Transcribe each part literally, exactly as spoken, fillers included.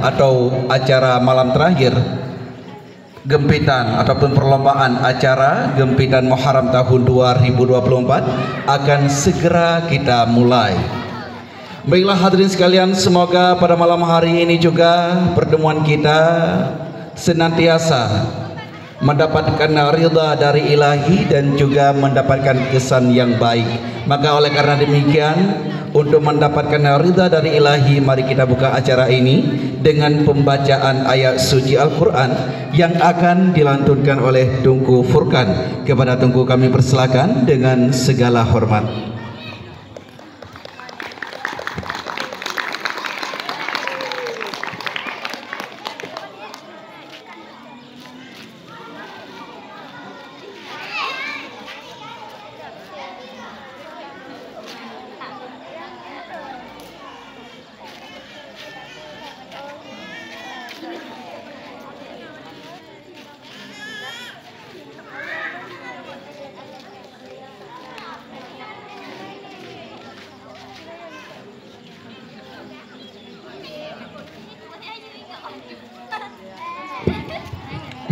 atau acara malam terakhir gempitan ataupun perlombaan acara gempitan Muharram tahun dua ribu dua puluh empat akan segera kita mulai. Baiklah hadirin sekalian, semoga pada malam hari ini juga pertemuan kita senantiasa mendapatkan ridha dari Ilahi dan juga mendapatkan kesan yang baik. Maka oleh karena demikian, untuk mendapatkan ridha dari Ilahi, mari kita buka acara ini dengan pembacaan ayat suci Al-Quran yang akan dilantunkan oleh Teungku Furqan. Kepada Teungku kami persilakan dengan segala hormat.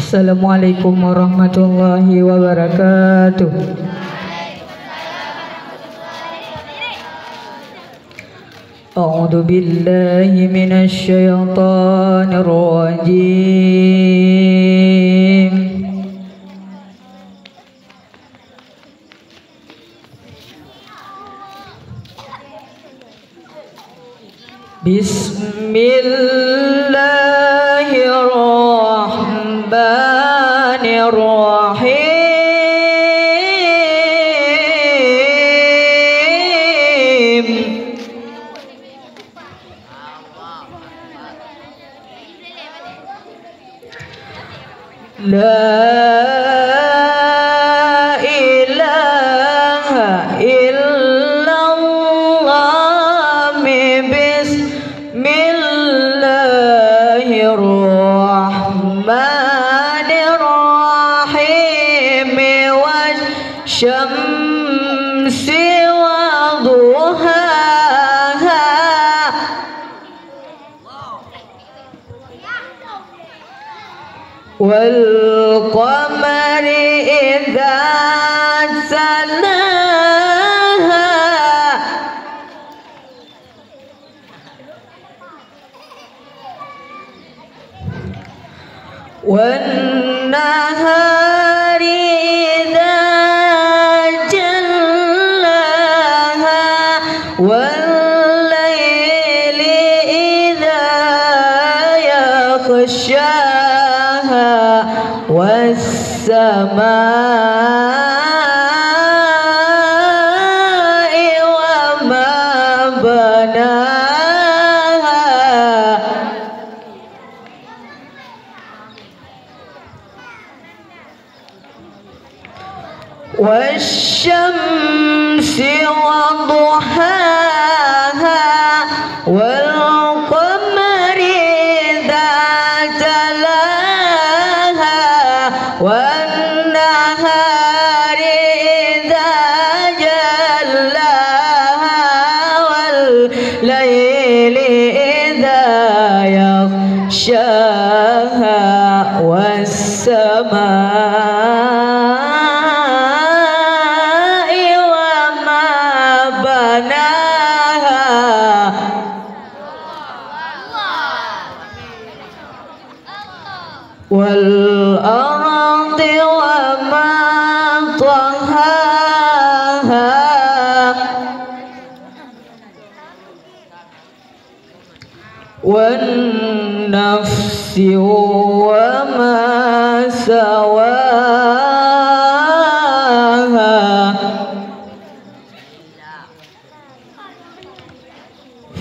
Assalamualaikum warahmatullahi wabarakatuh. أعوذ بالله من الشيطان الرجيم. بسم الله الرحمن الرحيم. لا إله إلا الله. بسم الله الرحمن الرحيم. والشمس وضحاها. والقمر إذا تلاها. والنهار إذا جلاها. والليل إذا يغشاها. والسماء وما بناها. والشمس وضحاها. والقمر إذا تلاها. والنهار إذا جلاها. والليل إذا يغشاها. والسماء وما بناها. والأرض وما طحاها. والنفس وما سواها.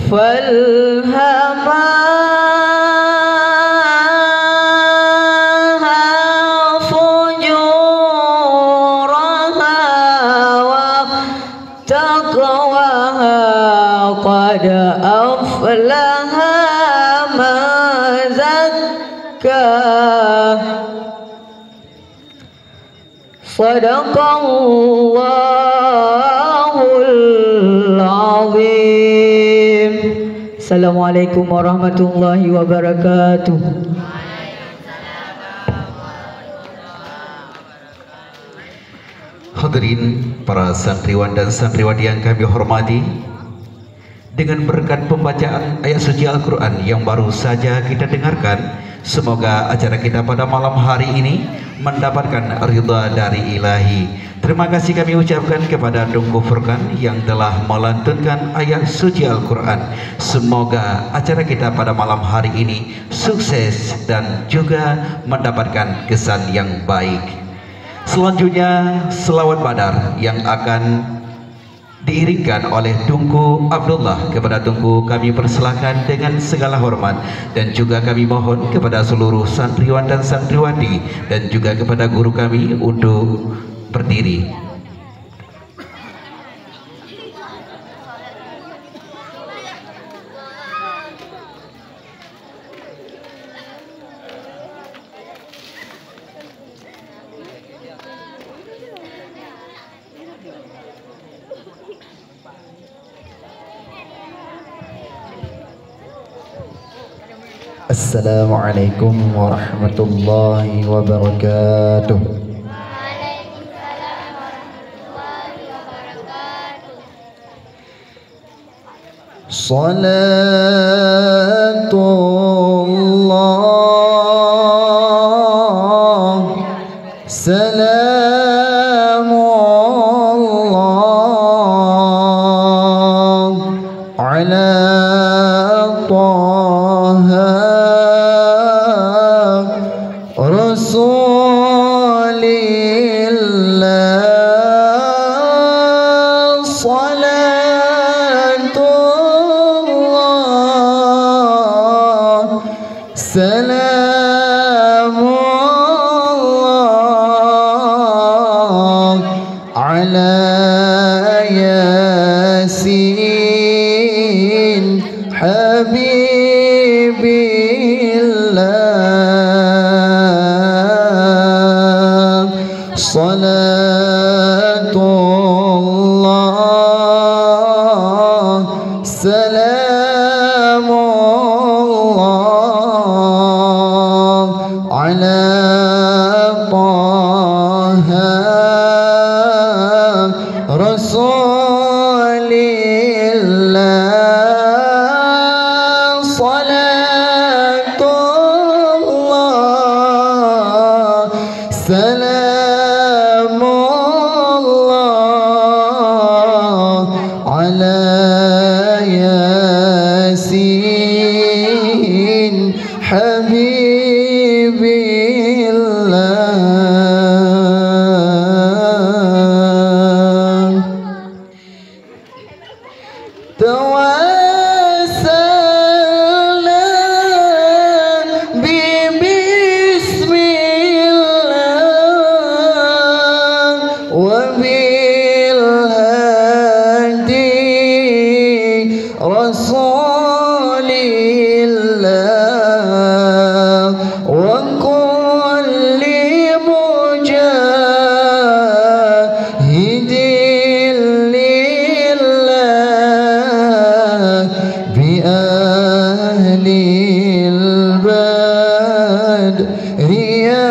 فألهمها فجورها وتقواها. قد أفلح من زكاها. صدق الله العظيم. Assalamualaikum warahmatullahi wabarakatuh. Hadirin para santriwan dan santriwati yang kami hormati, dengan berkat pembacaan ayat suci Al-Quran yang baru saja kita dengarkan, semoga acara kita pada malam hari ini mendapatkan ridha dari Ilahi. Terima kasih kami ucapkan kepada Teungku Furqan yang telah melantunkan ayat suci Al-Quran. Semoga acara kita pada malam hari ini sukses dan juga mendapatkan kesan yang baik. Selanjutnya, selawat Badar yang akan diiringkan oleh Teungku Abdullah. Kepada Teungku kami persilakan dengan segala hormat, dan juga kami mohon kepada seluruh santriwan dan santriwati dan juga kepada guru kami untuk berdiri. Assalamualaikum warahmatullahi wabarakatuh. Salatullah, salamullah, ala Taha Rasulillah. Salatullah, salamullah, ala Yasin Habibillah. Salatullah, salamullah, ala Taha Rasulillah. Salatullah, salamullah, ala Yasin Habibillah. Tawassalna bi bismillah wa bil hadi Rasulillah wa kulli mujahidin lillah bi ahlil badri ya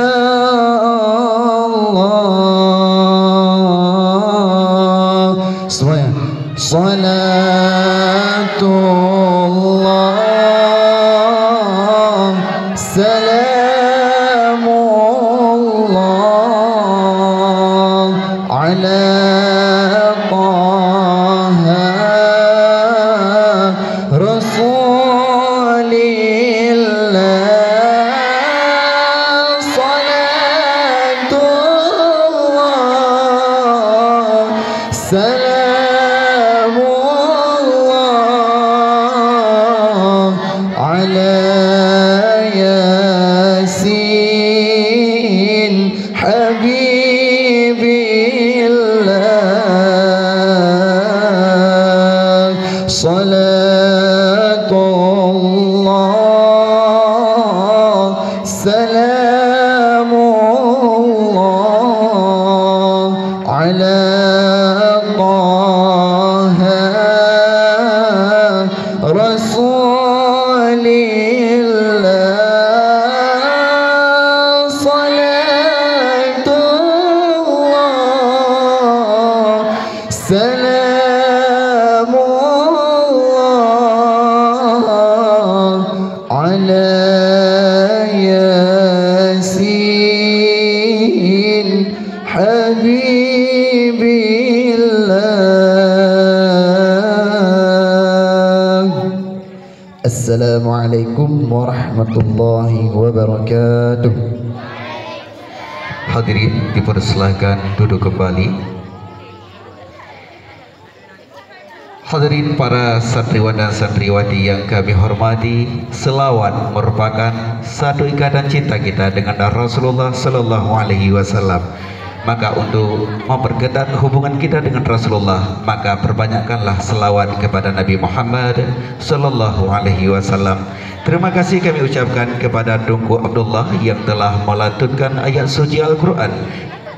Allah. Semuanya. Salatullah, salamullah, ala Taha Rasulillah. Salatullah, salamullah, ala Yasin Habibillah. Salatullah, salamullah, ala Taha Rasul Salamullah ala Yasin Habibillah. Assalamualaikum warahmatullahi wabarakatuh. Hadirin dipersilahkan duduk kembali. Hadirin para santriwan dan santriwati yang kami hormati, selawat merupakan satu ikatan cinta kita dengan Rasulullah sallallahu alaihi wasallam. Maka untuk memperketat hubungan kita dengan Rasulullah, maka perbanyakkanlah selawat kepada Nabi Muhammad sallallahu alaihi wasallam. Terima kasih kami ucapkan kepada Teungku Abdullah yang telah melantunkan ayat suci Al-Quran.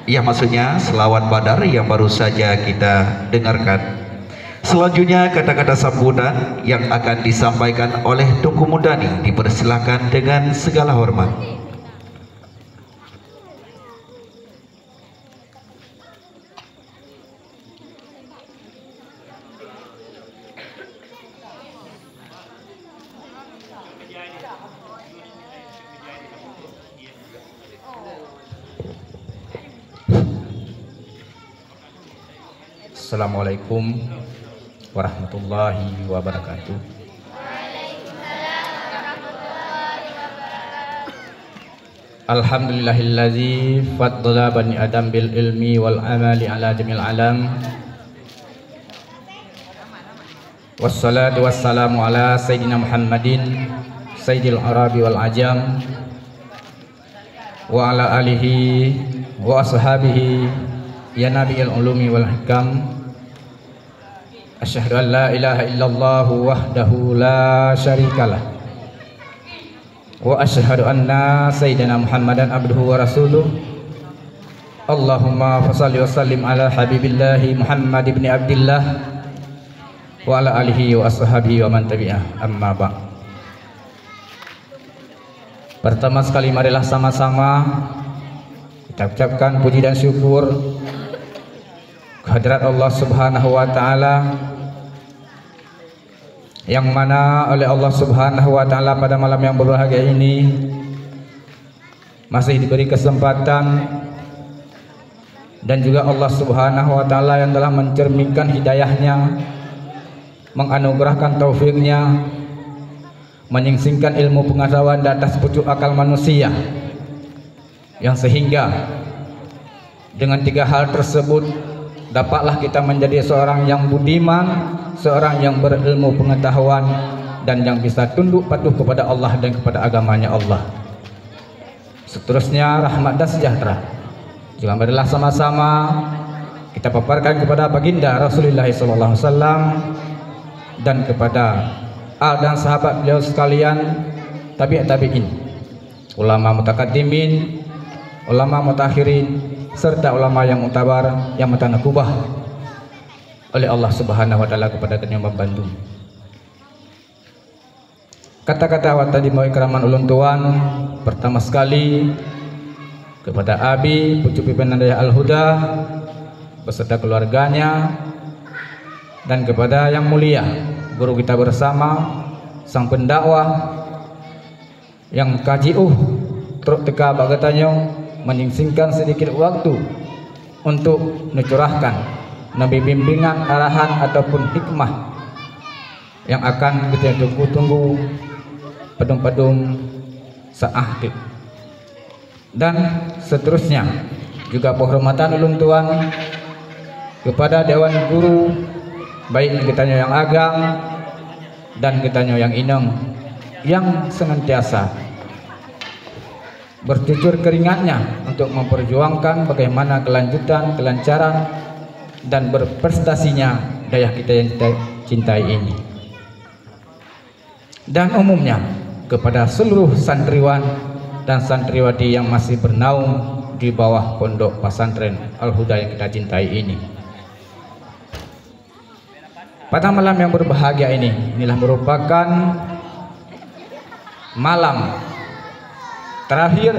Yang maksudnya selawat Badar yang baru saja kita dengarkan. Selanjutnya kata-kata sambutan yang akan disampaikan oleh Teungku Mudani dipersilahkan dengan segala hormat. Assalamualaikum warahmatullahi wabarakatuh. Alhamdulillahilladzi faddala bani Adam bil ilmi wal amali ala jamil alam. Wassalatu wassalamu ala sayyidina Muhammadin sayyidil arabi wal ajam, wa ala alihi wa ashabihi ya nabiil ulumi wal hikam. Asyhadu an la ilaha illallah wahdahu la syarikalah. Wa asyhadu anna sayyidana Muhammadan abduhu wa rasuluh. Allahumma fasalli wa sallim ala habibillahi Muhammad ibni Abdillah wa ala alihi wa ashabihi wa man tabi'ah. Amma ba'd. Pertama sekali, marilah sama-sama kita ucapkan puji dan syukur kehadirat Allah Subhanahu wa Ta'ala, yang mana oleh Allah Subhanahu wa Ta'ala pada malam yang berbahagia ini masih diberi kesempatan, dan juga Allah Subhanahu wa Ta'ala yang telah mencerminkan hidayahnya, menganugerahkan taufiknya, menyingsingkan ilmu pengetahuan di atas pucuk akal manusia, yang sehingga dengan tiga hal tersebut dapatlah kita menjadi seorang yang budiman, seorang yang berilmu pengetahuan, dan yang bisa tunduk patuh kepada Allah dan kepada agamanya Allah. Seterusnya, rahmat dan sejahtera juga marilah sama-sama kita paparkan kepada Baginda Rasulullah sallallahu alaihi wasallam dan kepada al dan sahabat beliau sekalian, tabi'ut tabi'in, ulama mutakaddimin, ulama mutakhirin, serta ulama yang mutabar yang meutanakubah oleh Allah Subhanahu wa Ta'ala kepada geutanyoe bandum. Kata-kata awak tadi meuikraman ulôn tuan, pertama sekali kepada Abi, pucuk pimpinan Dayah Al-Huda, beserta keluarganya, dan kepada yang mulia guru kita bersama, sang pendakwah, nyang ka jiôh trok teuka bak geutanyoe, meunyingsingkan sidikit waktu untuk neucurahkan nabi bimbingan, arahan ataupun hikmah nyang akan geutanyoe tunggu-tunggu padum-padum saát teuk. Dan seterusnya juga penghormatan ulôn tuan kepada dewan guru, baik geutanyoe nyang agam dan geutanyoe nyang inong, nyang senantiasa bercucur keringatnya untuk memperjuangkan bagaimana kelanjutan, kelancaran, dan berprestasinya dayah kita yang kita cintai ini. Dan umumnya kepada seluruh santriwan dan santriwati yang masih bernaung di bawah Pondok Pesantren Al-Huda yang kita cintai ini. Pada malam yang berbahagia ini, inilah merupakan malam terakhir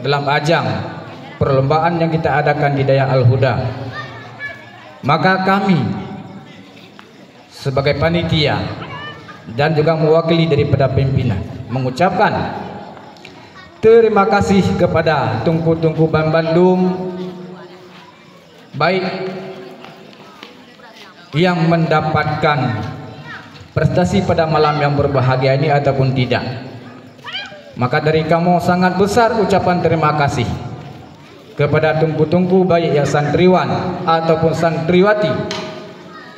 dalam ajang perlombaan yang kita adakan di Dayah Al-Huda. Maka kami sebagai panitia dan juga mewakili daripada pimpinan mengucapkan terima kasih kepada teungku-teungku banbandum, baik yang mendapatkan prestasi pada malam yang berbahagia ini ataupun tidak. Maka dari kamoe sangat besar ucapan terima kasih kepada teungku-teungku, baik yang santriwan ataupun santriwati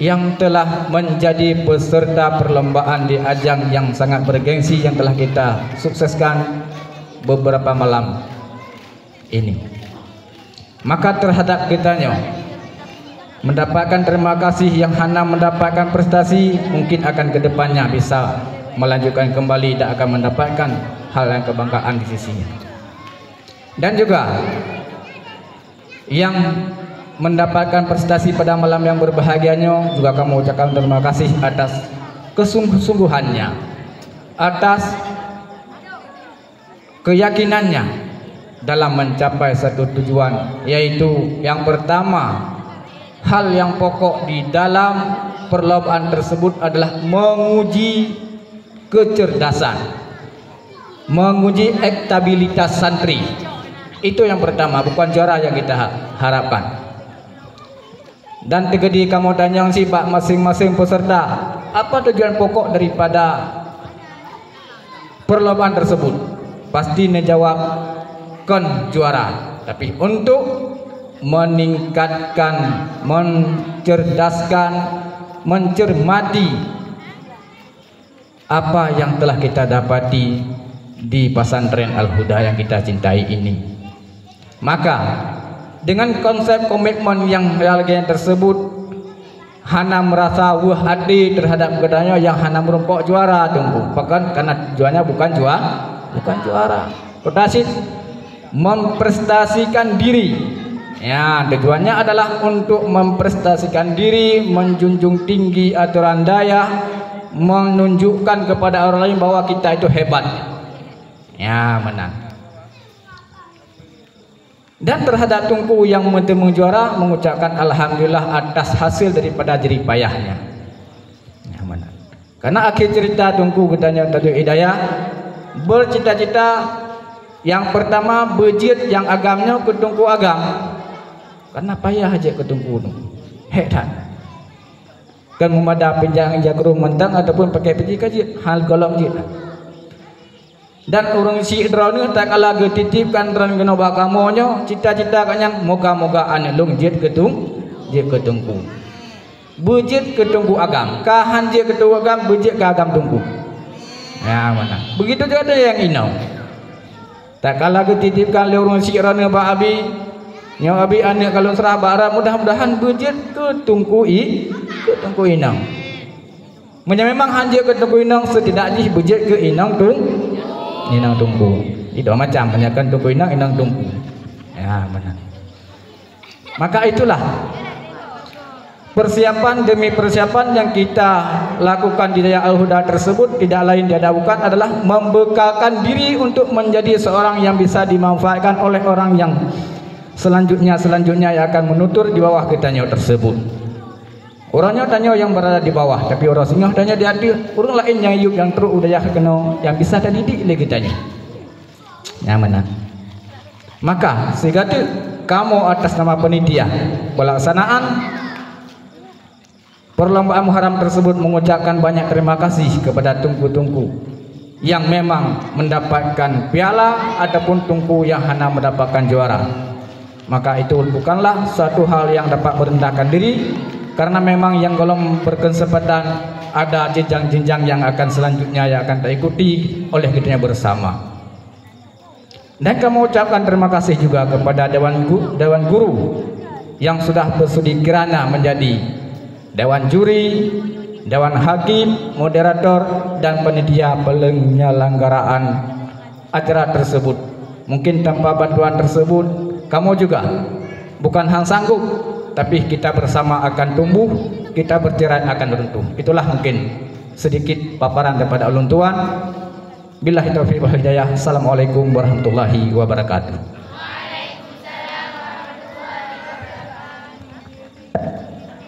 yang telah menjadi peserta perlombaan di ajang yang sangat bergengsi yang telah kita sukseskan beberapa malam ini. Maka terhadap geutanyoe, mendapatkan terima kasih yang hana mendapatkan prestasi, mungkin akan kedepannya bisa melanjutkan kembali dan akan mendapatkan hal yang kebanggaan di sisinya. Dan juga yang mendapatkan prestasi pada malam yang berbahagia nyoe juga kamoe ucapkan terima kasih atas kesungguh-sungguhannya, atas keyakinannya dalam mencapai satu tujuan, yaitu yang pertama, hal yang pokok di dalam perlombaan tersebut adalah menguji kecerdasan, menguji elektabilitas santri. Itu yang pertama, bukan juara yang kita ha-, harapkan. Dan teukeudi kamoe tanyong sibak masing-masing peserta, apa tujuan pokok daripada perlombaan tersebut? Pasti neujawab, kon juara, tapi untuk meningkatkan, mencerdaskan, mencermati apa yang telah kita dapati di Pesantren Al-Huda yang kita cintai ini. Maka, dengan konsep komitmen yang lagèe tersebut, hana merasa weueh até terhadap geutanyoe yang hana meurumpok juara, Teungku. Bahkan karena tujuannya bukan jua-, bukan juara. Peutasit memprestasikan diri. Ya, tujuannya adalah untuk memprestasikan diri, menjunjung tinggi aturan dayah, menunjukkan kepada orang lain bahwa kita itu hebat. Ya, meunan. Dan terhadap Teungku yang meuteumé juara, mengucapkan alhamdulillah atas hasil daripada jerih payahnya. Ya, meunan. Karena akhir cerita Teungku geutanyoe Tajul Hidayah, bercita-cita yang pertama beujeuet nyang agam nyoe keu Teungku agam. Karena payah jeuet keu Teungku nyoe. Hék that. Kan meumada pinjang ija krueng mantong ataupun pakai peci ka jeuet, hal gohlom jeuet. Dan ureueng syik droeneuh tatkala geutitipkan droen keunoe bak kamoe nyoe, cita-cita gobnyan, "Moga-moga aneuk lôn jeuet keu Teung-, jeuet keu Teungku." Beujeuet keu Teungku agam. Ka han jeuet keu Teungku agam, beujeuet keu agam Teungku. Ya, meunan. Begitu juga dengan nyang inong. Tatkala geutitipkan lé ureueng syik droeneuh bak Abi, "Nyoe Abi, aneuk ka lôn seurah bak droe, mudah-mudahan beujeuet keu Teungku i-, keu Teungku inong." Meunyoe memang han jeuet keu Teungku inong, setidak jih beujeuet keu inong Teung-, inong Teungku. Dua macam, meunyoe kon Teungku inong, inong Teungku. Ya, meunan. Maka itulah persiapan demi persiapan yang kita lakukan di Dayah Al-Huda tersebut tidak lain tiada bukan adalah membekalkan diri untuk menjadi seorang yang bisa dimanfaatkan oleh orang yang selanjutnya, selanjutnya yang akan menutur di bawah geutanyoe tersebut. Uroe nyoe tanyoe nyang beurada di bawah, tapi uroe singoh tanyoe di ateueh, ureueng laén nyang yub nyang trok u dayah keunoe nyang bisa tadidik lé geutanyoe. Nyan meunan. Maka, sigoe teuk kamoe atas nama panitia pelaksanaan perlombaan Muharram tersebut mengucapkan banyak terima kasih kepada teungku-teungku yang memang mendapatkan piala ataupun teungku yang hana mendapatkan juara. Maka itu bukanlah suatu hal yang dapat merendahkan diri, karena memang nyang gohlom berkesempatan ada jenjang-jenjang yang akan selanjutnya yang akan taikuti oleh geutanyoe bersama. Dan kamoe ucapkan terima kasih juga kepada dewan gu-, dewan guru yang sudah bersudi kirana menjadi dewan juri, dewan hakim, moderator, dan panitia penyelenggaraan acara tersebut. Mungkin tanpa bantuan tersebut, kamoe juga bukan han sanggup, tapi kita bersama akan tumbuh, kita bercerai akan runtuh. Itulah mungkin sedikit paparan daripada ulôn tuan. Billahi taufiq wal hidayah. Assalamualaikum warahmatullahi wabarakatuh. Waalaikumsalam warahmatullahi wabarakatuh.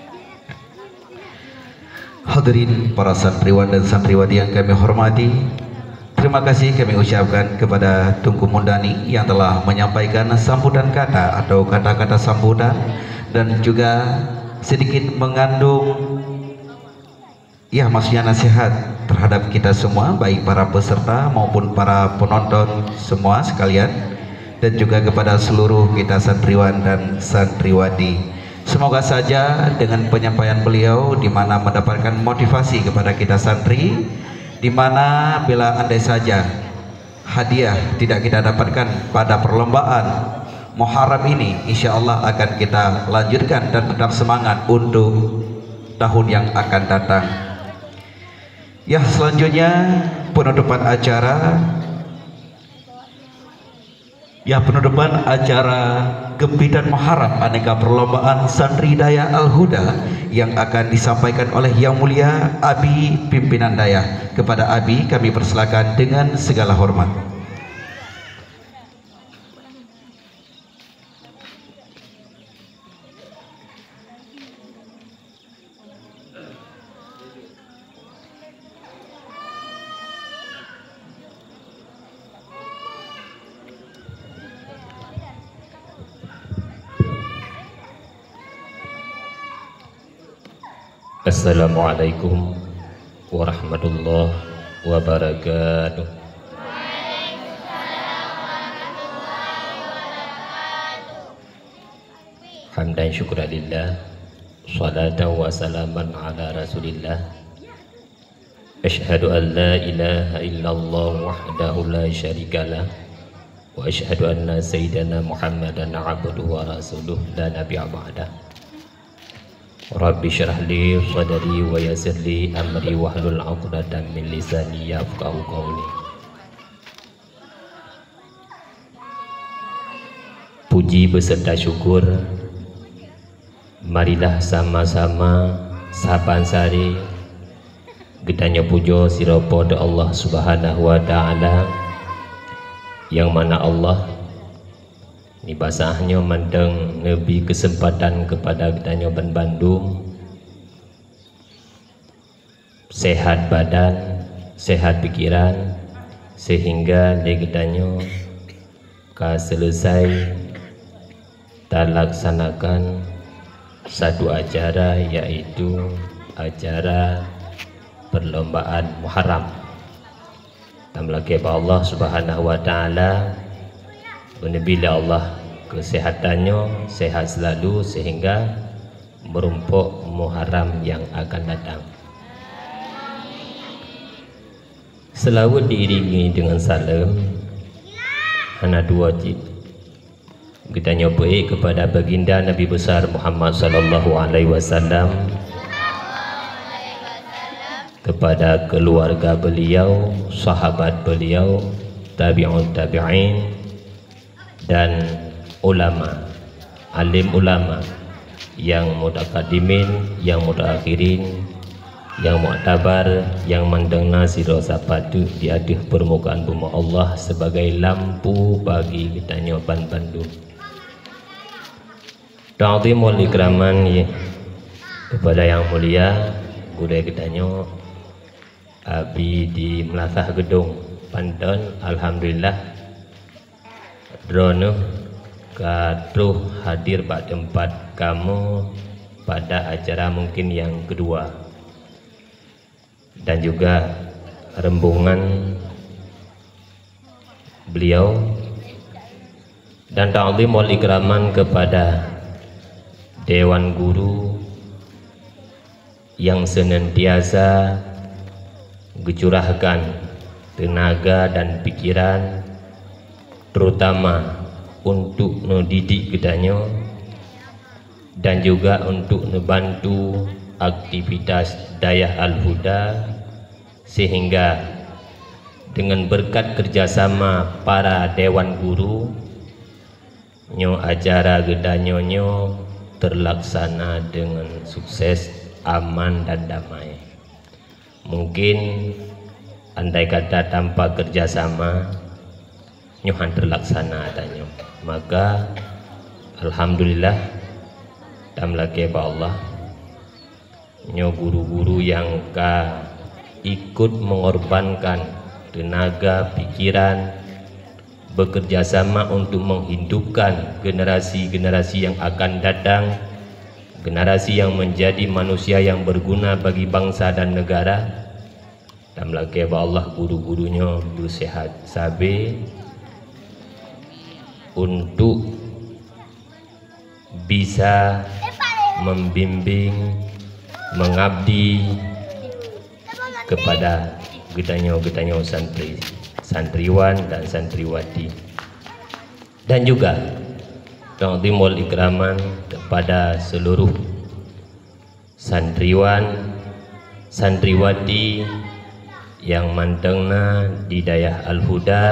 Hadirin para santriwan dan santriwati yang kami hormati, terima kasih kami ucapkan kepada Teungku Mundani yang telah menyampaikan sambutan kata atau kata-kata sambutan dan juga sedikit mengandung, ya, maksudnya nasihat terhadap kita semua, baik para peserta maupun para penonton semua sekalian, dan juga kepada seluruh kita santriwan dan santriwati. Semoga saja dengan penyampaian beliau di mana mendapatkan motivasi kepada kita santri, di mana bila andai saja hadiah tidak kita dapatkan pada perlombaan Muharram ini, insya Allah akan kita lanjutkan dan tetap semangat untuk tahun yang akan datang. Ya, selanjutnya penutupan acara. Ya, penutupan acara Gempitan Muharram Aneka Perlombaan Santri Dayah Al-Huda yang akan disampaikan oleh Yang Mulia Abi Pimpinan Dayah. Kepada Abi kami persilakan dengan segala hormat. Assalamualaikum warahmatullahi wabarakatuh. Hamdan syukran lillah, salatan wa salaman ala Rasulillah. Asyhadu an la ilaha illallah wahdahu la syarikalah, wa asyhadu anna sayyidana Muhammadan abduhu wa rasuluh la nabiyya ba'dah. Rabbi syrah li sadri wa yassir li amri wahlul 'uqdatam min lisani yafqahu qauli. Puji beserta syukur, marilah sama-sama saban sari geutanyoe pujoe sidroe Po teu Allah Subhanahu wa Ta'ala, nyang mana Allah nibak saat nyoe mantong neubri keuseumpatan keupada geutanyoe banmandum sehat badan, sehat pikiran, seuhingga lé geutanyoe ka seuleusai talaksanakan satu acara, yaitu acara perlombaan Muharram. Tameulakée bak Allah Subhanahu wa Ta'ala, beuneubri lé Allah keuseuhatan nyoe, sehat selalu seuhingga meurumpok Muharram nyang akan datang. Seulaweuet diiringi deungon saleuem, hana dua cit. Geutanyoe peuék keupada Baginda Nabi Besar Muhammad sallallahu alaihi wasallam, keupada keuluwarga beuliau, sahabat beuliau, tabi'ut tabi'in, dan ulama, alim ulama, nyang mutakadimin, nyang mutaakhirin, nyang muktabar, nyang mandang na sidroe sapat di ateueh peurmukaan bumoe Allah sibagai lampu bagi geutanyoe banmandum. Ta'zim wal ikraman keupada nyang mulia gurée geutanyoe, Abi di Meulasah Geudong, Panton, alhamdulillah, droeneueh ka troh hadir bak teumpat kamoe pada acara mungkin nyang keudua. Dan juga rombongan beliau, dan ta'zim wal ikraman kepada Dewan Guru yang senantiasa geucurahkan teunaga dan pikiran, terutama untuk neudidik geutanyoe dan juga untuk neubantu aktivitas Dayah Al-Huda, sehingga dengan berkat kerjasama para dewan guru, nyoe acara geutanyoe nyoe terlaksana dengan sukses, aman dan damai. Mungkin andai kata tanpa kerjasama, nyoe han terlaksana tanyoe. Maka alhamdulillah, tameulakée bak Allah. Nyoe guru-guru nyang ka ikut mengorbankan tenaga, pikiran, bekerja sama untuk menghidupkan generasi-generasi yang akan datang, generasi yang menjadi manusia yang berguna bagi bangsa dan negara. Dan meulakée bak Allah, guru-guru nyoe beuseuhat sabe untuk bisa membimbing, mengabdi kepada geutanyoe-geutanyoe santri, santriwan dan santriwati. Dan juga ta'zim wal ikraman kepada seluruh santriwan, santriwati nyang mantong na di Dayah Al-Huda,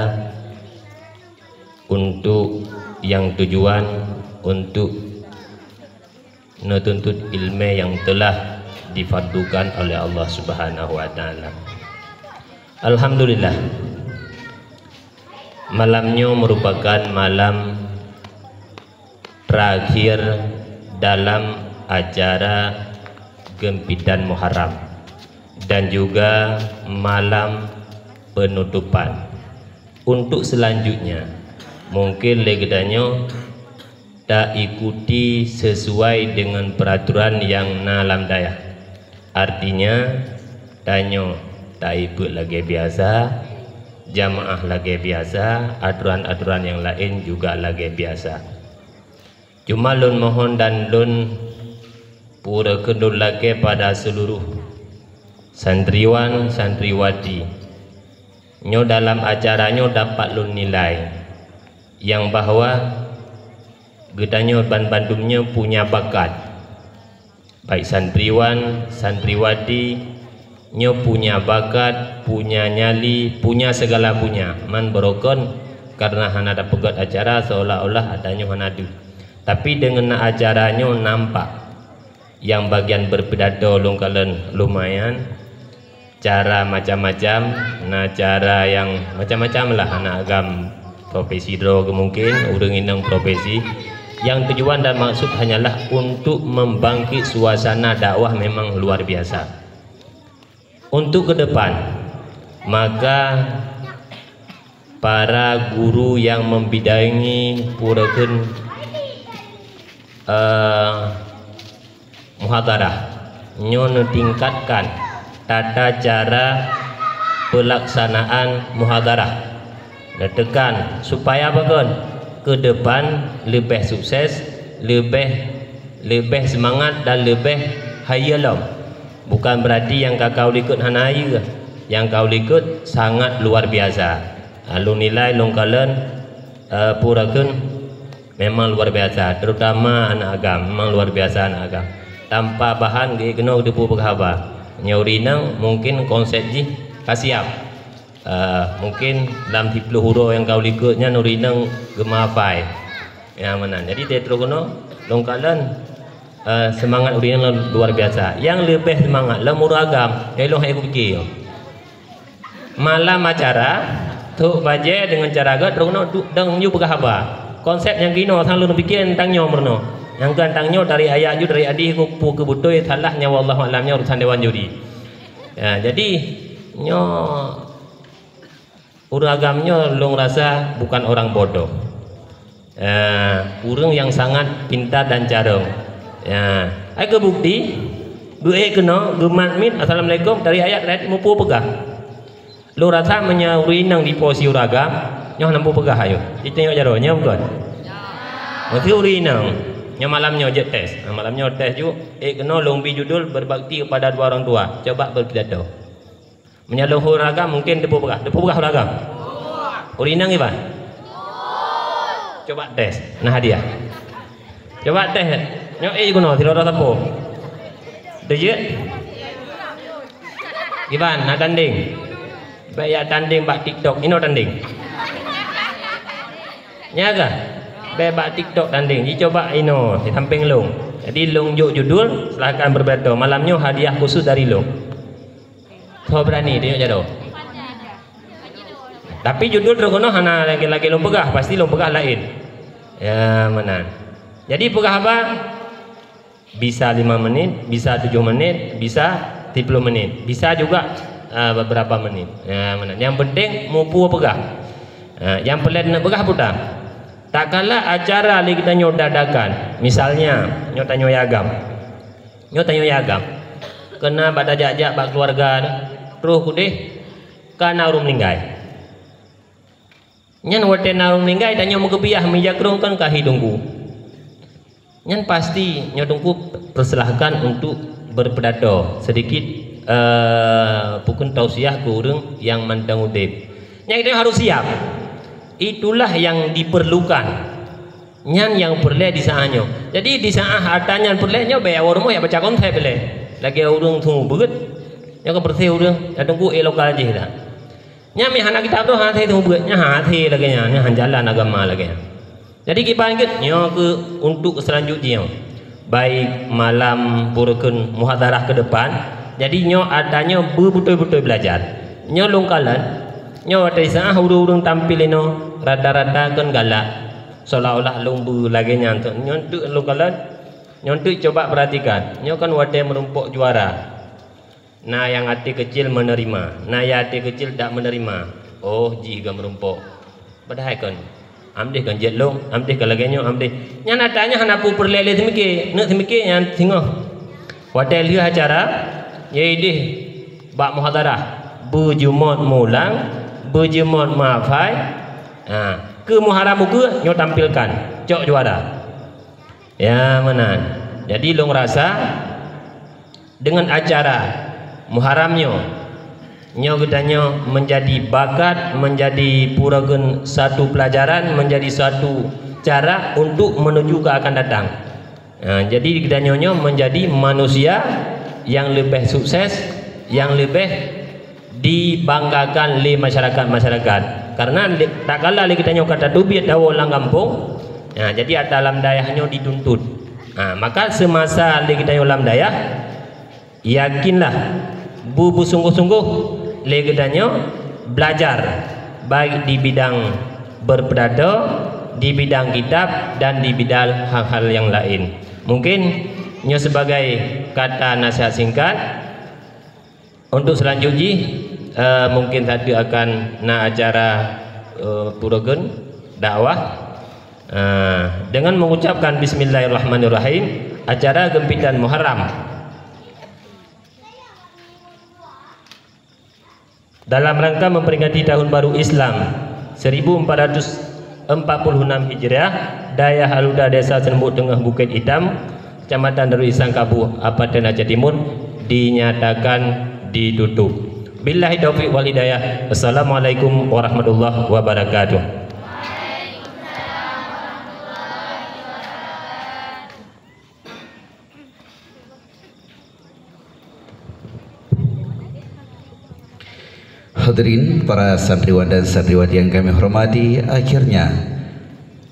untuk nyang tujuan untuk neutuntut ilmu yang telah difardukan oleh Allah Subhanahu wa Ta'ala. Alhamdulillah, malam nyoe merupakan malam terakhir dalam acara Gempitan Muharram dan juga malam penutupan. Untuk selanjutnya, mungkin lé geutanyoe taikuti sesuai dengan peraturan nyang na lam dayah. Artinya, tanyoe taikot lagée biasa, jamaah lagée biasa, aturan-aturan nyang laén juga lagée biasa. Cuma lôn mohon dan lôn pura keunoe lagée pada seluruh santriwan, santriwati. Nyoe dalam acara nyoe dapat lôn nilai nyang bahwa geutanyoe banmandum nyoe punya bakat. Baik santriwan, santriwati, nyoe punya bakat, punya nyali, punya segala punya. Man beurokon karena hana tapeugét acara seolah-olah atanyoe hana deuh. Tapi deungon na acara nyoe nampak nyang bagian berpidato lôn kalon lumayan. Cara macam-macam, na cara nyang macam-macam lah, aneuk agam profesi droe mungkin, ureuëng inong profesi. Yang tujuan dan maksud hanyalah untuk membangkit suasana dakwah memang luar biasa. Untuk ke depan, maka para guru yang membidangi purakan, eh, muhadarah. Nyoe neutingkatkan tata cara pelaksanaan muhadarah. Neutekan supaya apa kon? Ke depan leubeh sukses, leubeh, leubeh seumangat dan leubeh hayeue lom. Bukan berarti nyang ka kalikot hana hayeue. Nyang kalikot sangat luar biasa. Lôn nilai lôn kalon, eh, purakan memang luar biasa, terutama aneuk agam, memang luar biasa aneuk agam. Tanpa bahan geuék keunoe teupeu peugah haba. Nyoe ureuëng inong mungkin konsep jih ka siap. Eh, mungkin lam siplôh uroe nyang kalikot nyan ureuëng inong geumafai. Ya, meunan. Jadi, teutroh keunoe, lôn kalon, eh, seumangat ureuëng inong luar biasa. Nyang leubeh seumangat lom ureuëng agam, nyoe lôn hai kupike. Malam acara, trok bajée deungon cara gét, droeneuh dang yue peugah haba. Konsep nyang keunoe sang lôn piké teuntang nyoe meurunoe. Nyang keu teuntang nyoe dari ayah ju, dari adih ku, peue keu beutôi, salah nyan wallahu a'lam, nyoe urusan dewan juri. Ya, jadi nyoe ureuëng agam nyoe lôn rasa bukan orang bodoh. Ya, ureuëng nyang sangat pintar dan carông. Ya, ai keu bukti, duek keunoe geumat miet, "Assalamualaikum," dari ayat-ayat mupu peugah. Lôn rasa meunyoe ureuëng inong di posisi ureuëng agam, nyoe hana mupu peugah ayue. Jitanyong jaroe, nyoe bukon? Meuseu ureuëng inong, nyoe malam nyoe jeuet tes. Nah, malam nyoe tes ju, ék keunoe lôn bi judul berbakti kepada dua orang tua. Coba berpidato. Meunyoe lôn ureuëng agam mungkin teupeu peugah, teupeu peugah ureuëng agam. Ureuëng inong iban? Coba tes, na hadiah. Coba tes, nyoe ék keunoe sidroe sapo. Teujeuet? Iban, na tanding. Bèk ya tanding bak TikTok, inoe tanding. Nya kah? Bèk bak TikTok tanding, jicoba inoe di sampéng lôn. Jadi lôn jok judul, silahkan berpidato. Malam nyoe hadiah khusus dari lôn. Soe beurani, tunjuk jaroe. Tapi judul droeneuh hana lagée-lagée lôn peugah, pasti lôn peugah laén. Ya, meunan. Jadi peugah haba, Bisa lima menit, bisa tujuh menit, bisa sepuluh menit, bisa juga, ah, beberapa menit. Ya, mana? Yang penting mupu peugah. Ah, yang pelet nak peugah puta. Tak kala acara lé geutanyoe dadakan, misalnya, nyoe tanyoe agam. Nyoe tanyoe agam. Kena bak tajak-jak bak keluarga, troh kudeh, ka na ureuëng meninggai. Nyan watée na ureuëng meninggai, tanyoe meugeubiyah meujakrong kan ka hi teungku. Nyan pasti nyoe teungku persilahkan untuk berpidato sedikit, eh, bukon tausiah keu ureuëng nyang mantong udeb. Nyan kita harus siap. Itulah yang diperlukan. Nyan nyang peureulée di saát nyoe. Jadi di saát atra nyan peureulée nyoe bék awak rumoh jak baca konsep lé. Lagée ureuëng seumeubeuet, nyoe kan peureulée ureuëng, ya teungku, eh, lokal jih dah. Nyan meuhana kitab tu hana seumeubeuet, nyan hana lagée nyan, nyan hana jalan agama lagée nyan. Jadi kiban gét nyoe keu untuk seulanjut jih nyoe. Baik malam purukon muhadarah ke depan, jadi nyoe atra nyoe beubeutôi-beutôi belajar. Nyoe lôn kalon, nyoe watée saát ureuëng-ureuëng tampil inoe rata-rata kan galak. Seolah-olah lôn beu lagée nyan tu. Nyoe teuk lôn kalon, nyoe teuk coba perhatikan. Nyoe kan watée meurumpok juara. Na nyang até keucil meuneurima, na nyang até keucil dak meuneurima. Oh, jih gam rumpok. Padahai kon, amdeh kon jeuet lôn, amdeh kon lagée nyoe, amdeh. Nyan atra nyan hana peue peureulée lé teumike, neuk teumike nyan singoh. Watée lheueh acara, ya ideh bak muhadarah, beujumôt mulang, beujumôt meuhafai. Ha, keu Muharram ukeue nyoe tampilkan, cok juara. Ya, meunan. Jadi lôn rasa dengan acara Muharram nyoe, nyoe geutanyoe menjadi bakat, menjadi puragan satu pelajaran, menjadi satu cara untuk menuju ke akan datang. Ha, jadi geutanyoe nyoe menjadi manusia yang lebih sukses, yang lebih dibanggakan lé masyarakat-masyarakat. Karena lé, tak kala lé geutanyoe ka tateubiet tawoe lam gampông, ha, jadi atra lam dayah nyoe dituntut. Ha, maka semasa lé geutanyoe lam dayah, yakinlah, bu-, beusungguh-sungguh lé geutanyoe belajar, baik di bidang berpidato, di bidang kitab, dan di bidang hal-hal yang lain. Mungkin nyoe sebagai kata nasihat singkat. Untuk selanjut jih, eh, mungkin sateue akan na acara, eh, puragan dakwah. Eh, dengan mengucapkan bismillahirrahmanirrahim, acara Gempitan Muharram dalam rangka memperingati Tahun Baru Islam seribu empat ratus empat puluh enam Hijriah, Dayah Aluda Desa Seuneubok Teungoh Bukét Itam, Kecamatan Darul Ihsan Kabuh, Kabupaten Aceh Timur, dinyatakan ditutup. Billahi taufiq wal hidayah. Assalamualaikum warahmatullahi wabarakatuh. Hadirin para santriwan dan santriwati yang kami hormati, akhirnya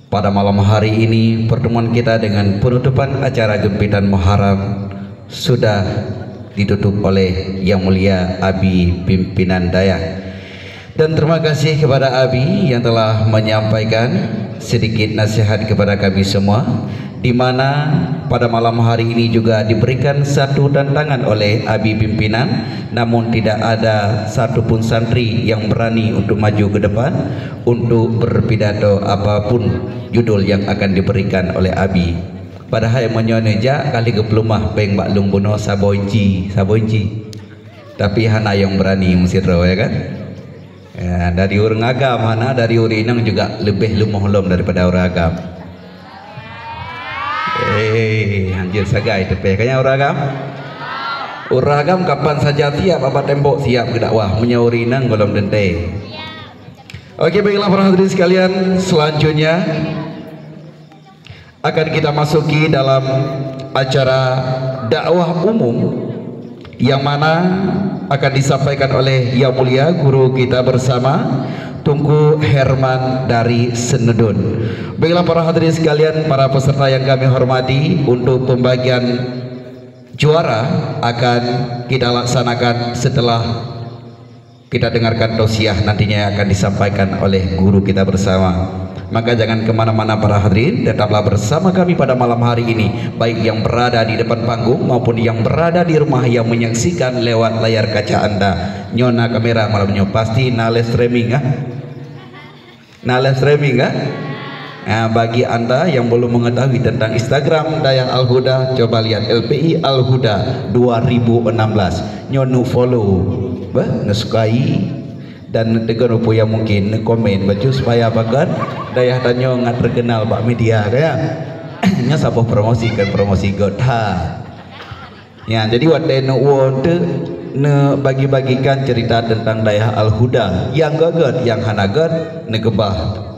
pada malam hari ini pertemuan kita dengan penutupan acara Gempitan Muharram sudah ditutup oleh Yang Mulia Abi Pimpinan Dayah. Dan terima kasih kepada Abi yang telah menyampaikan sedikit nasihat kepada kami semua, di mana pada malam hari ini juga diberikan satu tantangan oleh Abi Pimpinan, namun tidak ada satu pun santri yang berani untuk maju ke depan untuk berpidato apapun judul yang akan diberikan oleh Abi. Padahai meunyoe neujak ka lheueh geupeuleumah péng bak lôn bunoe saboh inci, saboh inci. Tapi hana nyang beurani meusidroe, ya kan? Ya, dari ureuëng agam hana, dari ureuëng inong juga leubeh leumoh lom daripada ureuëng agam. Eh, hanjeuet sagai teupeh. Ka nyan ureuëng agam? Ureuëng agam kapan saja siap, bak tembok siap geudakwah, meunyoe ureuëng inong gohlom teuntée. Oke, baiklah para hadirin sekalian, selanjutnya akan kita masuki dalam acara dakwah umum yang mana akan disampaikan oleh Yang Mulia Guru kita bersama, Teungku Herman dari Senedun. Baiklah para hadirin sekalian, para peserta yang kami hormati, untuk pembagian juara akan kita laksanakan setelah kita dengarkan tausiah nantinya yang akan disampaikan oleh guru kita bersama. Maka jangan ke mana-mana para hadirin, tetaplah bersama kami pada malam hari ini, baik yang berada di depan panggung maupun yang berada di rumah yang menyaksikan lewat layar kaca anda. Nyoe na kamera malam nyoe, pasti na live streaming, ah. Na live streaming, kan? Nah, bagi anda yang belum mengetahui tentang Instagram Dayah Al-Huda, coba lihat L P I Al-Huda dua ribu enam belas. Nyoe nu follow, bah, nu sukai, dan tegon rupa yang mungkin nu komen bacu supaya apa kan dayah tanyoe ngat terkenal bak media, kan? Nyoe saboh promosi, kan promosi got. Ha. Ya, jadi watèe neuwoe eunteuk neubagi-bagikan cerita tentang Dayah Al-Huda nyang göt-göt, nyang hana göt, neukeubah.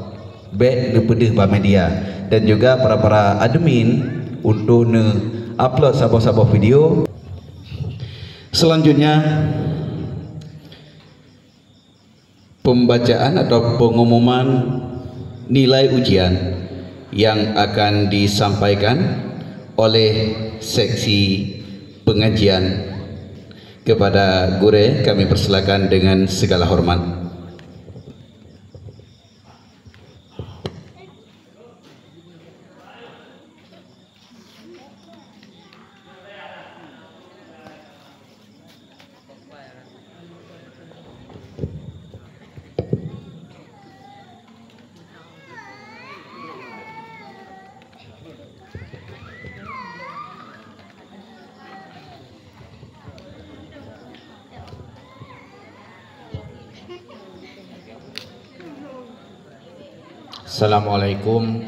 Bèk neupeudeuh bak media dan juga para-para admin untuk neu-upload saboh-saboh video. Selanjutnya, pembacaan atau pengumuman nilai ujian yang akan disampaikan oleh seksi pengajian. Kepada gurèe, kami persilakan dengan segala hormat. Assalamualaikum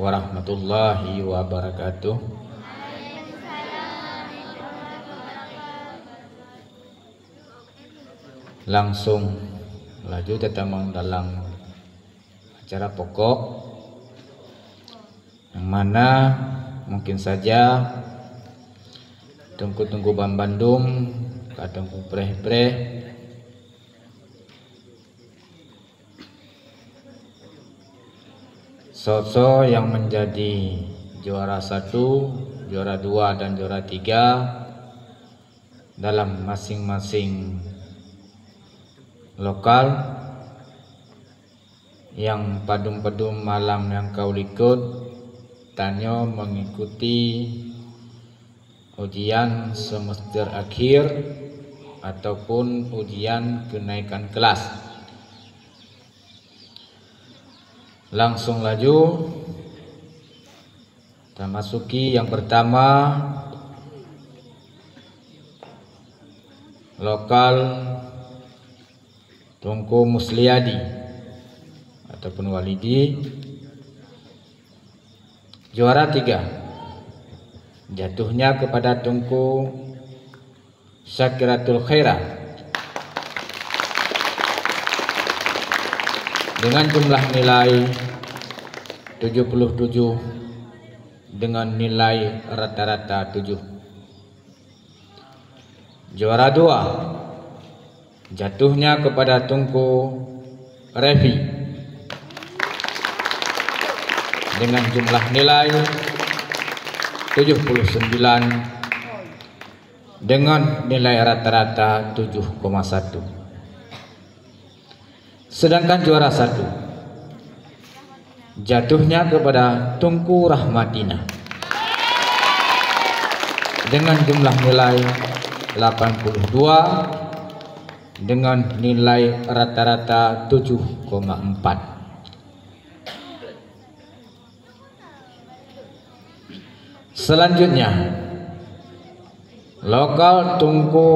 warahmatullahi wabarakatuh. Langsung laju tatamong dalam acara pokok, nyang mana mungkin saja teungku-teungku banbandum ka teungku preh-preh soe-soe nyang menjadi juara satu, juara dua, dan juara tiga dalam masing-masing lokal. Nyang padum-padum malam nyang ka u likot, tanyoe mengikuti ujian semester akhir ataupun ujian kenaikan kelas. Langsung laju tamasuki nyang pertama, lokal Teungku Musliadi ataupun Walidi, juara tiga, jatuhnya kepada Teungku Syakiratul Khairah dengan jumlah nilai tujuh puluh tujuh dengan nilai rata-rata tujuh. Juara dua jatuhnya kepada Teungku Refi dengan jumlah nilai tujuh puluh sembilan dengan nilai rata-rata tujuh koma satu. Sedangkan juara satu jatuhnya kepada Teungku Rahmatina dengan jumlah nilai lapan puluh dua dengan nilai rata-rata tujuh koma empat. Selanjutnya, lokal Teungku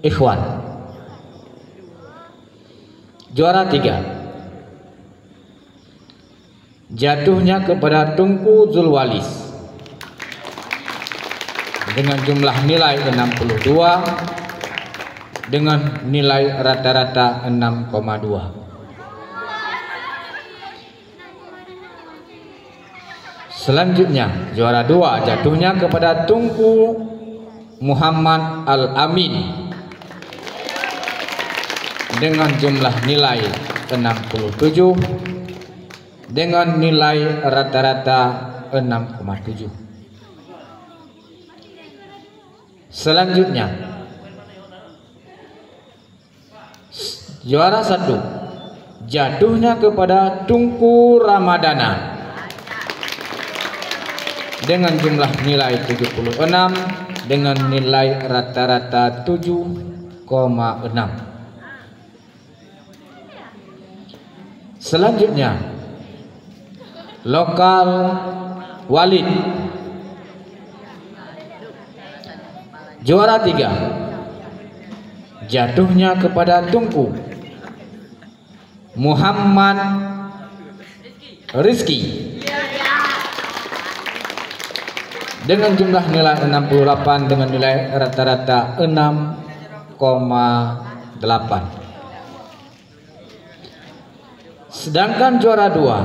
Ikhwan. Juara tiga. Jatuhnya kepada Teungku Zulwalis dengan jumlah nilai enam puluh dua, dengan nilai rata-rata enam koma dua. Selanjutnya, juara dua jatuhnya kepada Teungku Muhammad Al-Amin dengan jumlah nilai enam puluh tujuh, dengan nilai rata-rata enam koma tujuh. Selanjutnya, juara satu Jatuhnya kepada Tungku Ramadana dengan jumlah nilai tujuh puluh enam, dengan nilai rata-rata tujuh koma enam. Selanjutnya, lokal Walid. Juara tiga, jatuhnya kepada Tungku Muhammad Rizki dengan jumlah nilai enam puluh delapan, dengan nilai rata-rata enam koma delapan. Sedangkan juara dua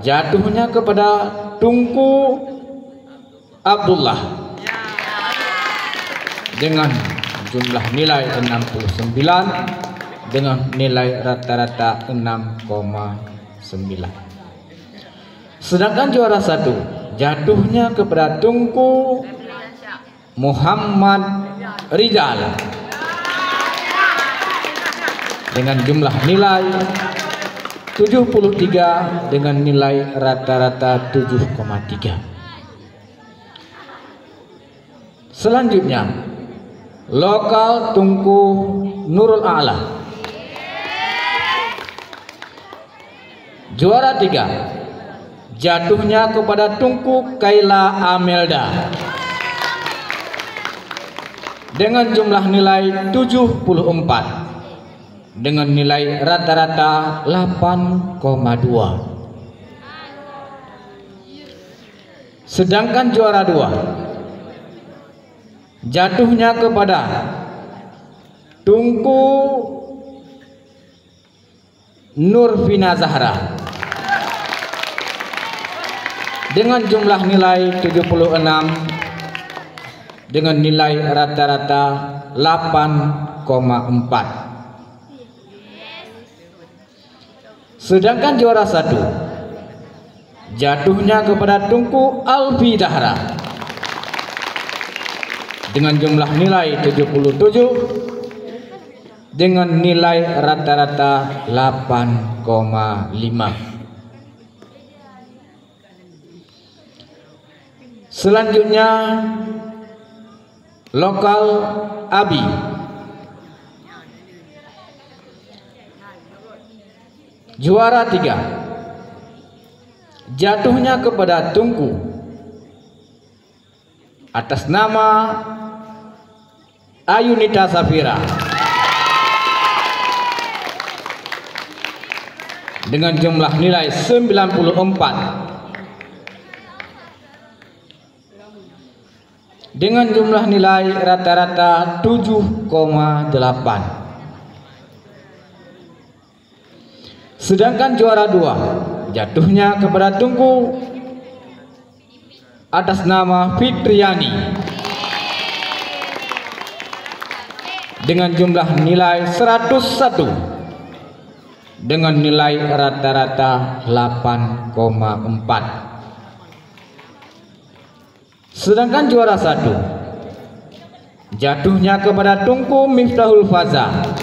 jatuhnya kepada Tungku Abdullah dengan jumlah nilai enam puluh sembilan, dengan nilai rata-rata enam koma sembilan. Sedangkan juara satu jatuhnya kepada Tungku Muhammad Rizal dengan jumlah nilai tujuh puluh tiga, dengan nilai rata-rata tujuh koma tiga. Selanjutnya, lokal Tungku Nurul A'la. Juara tiga jatuhnya kepada Tungku Kaila Amelda dengan jumlah nilai tujuh puluh empat, dengan nilai rata-rata delapan koma dua. Sedangkan juara dua jatuhnya kepada Tungku Nurfina Zahra dengan jumlah nilai tujuh puluh enam, dengan nilai rata-rata delapan koma empat. Sedangkan juara satu jatuhnya kepada Tungku Alfi Zahra dengan jumlah nilai tujuh puluh tujuh, dengan nilai rata-rata delapan koma lima. Selanjutnya, lokal Abi. Juara tiga jatuhnya kepada Tungku atas nama Ayunita Safira dengan jumlah nilai sembilan puluh empat, dengan jumlah nilai rata-rata tujuh koma delapan. Sedangkan juara dua jatuhnya kepada Tungku atas nama Fitriani dengan jumlah nilai seratus satu, dengan nilai rata-rata delapan koma empat. Sedangkan juara satu jatuhnya kepada Tungku Miftahul Faza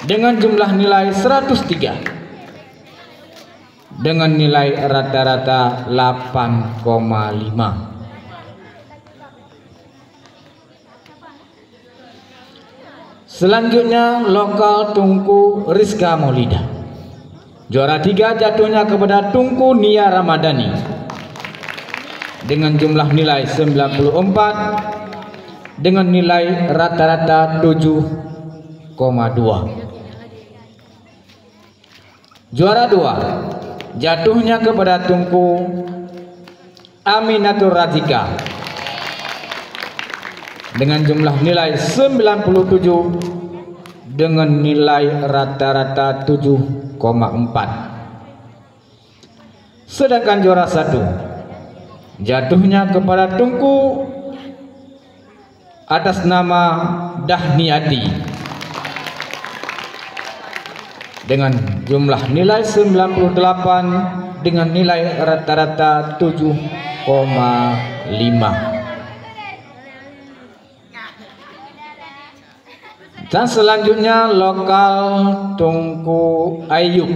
dengan jumlah nilai seratus tiga, dengan nilai rata-rata delapan koma lima. Selanjutnya, lokal Tungku Rizka Maulida. Juara tiga jatuhnya kepada Tungku Nia Ramadhani dengan jumlah nilai sembilan puluh empat, dengan nilai rata-rata tujuh koma dua. Juara dua jatuhnya kepada Tungku Aminatur Razika dengan jumlah nilai sembilan puluh tujuh, dengan nilai rata-rata tujuh koma empat. Sedangkan juara satu jatuhnya kepada Tungku atas nama Dahniati dengan jumlah nilai sembilan puluh delapan, dengan nilai rata-rata tujuh koma lima. Dan selanjutnya lokal Teungku Ayub.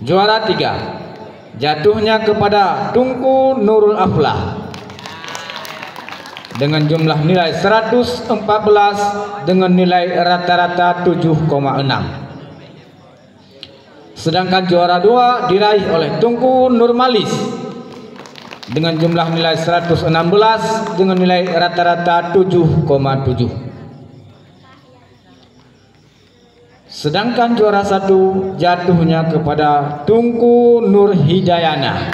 Juara tiga, jatuhnya kepada Teungku Nurul Aflah dengan jumlah nilai seratus empat belas dengan nilai rata-rata tujuh koma enam. Sedangkan juara dua diraih oleh Teungku Nurmalis dengan jumlah nilai seratus enam belas dengan nilai rata-rata tujuh koma tujuh. Sedangkan juara satu jatuhnya kepada Teungku Nur Hidayana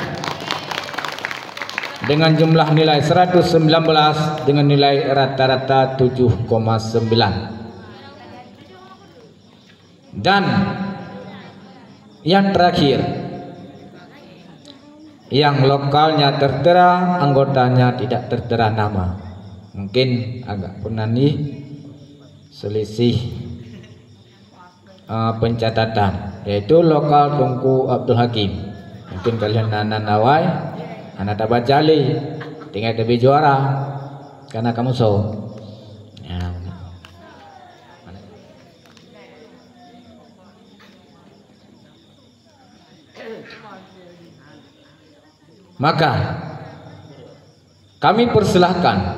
dengan jumlah nilai seratus sembilan belas dengan nilai rata-rata tujuh koma sembilan. Dan yang terakhir, yang lokalnya tertera, anggotanya tidak tertera nama. Mungkin agak peunan nih selisih, eh, pencatatan, yaitu lokal Teungku Abdul Hakim. Mungkin kalian na, na, na awai, hana tabaca lé, tinggai teubiet juara, karena kamoe soe. Ya. Maka, kami persilahkan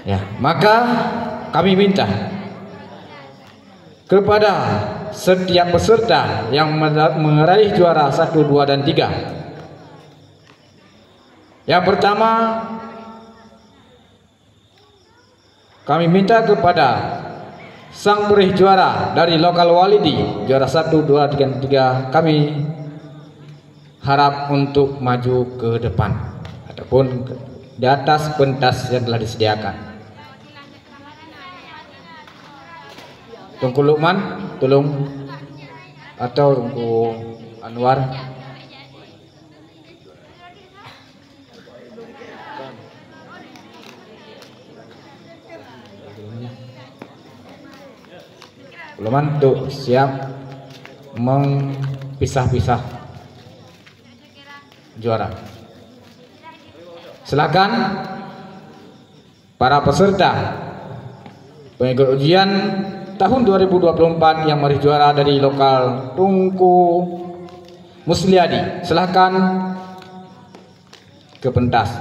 Ya, maka kami minta kepada setiap peserta yang mera-, meraih juara satu, dua, dan tiga. Yang pertama, kami minta kepada sang peuraih juara dari lokal Walidi, juara satu, dua, tiga, tiga, kami harap untuk maju ke depan ataupun ke, di atas pentas yang telah disediakan. Teungku Lukman, tolong, atau Teungku Anwar. Lukman tu siap mengpisah-pisah juara. Silakan. Para peserta pengikut ujian tahun dua ribu dua puluh empat yang meraih juara dari lokal Teungku Musliadi, silahkan ke pentas.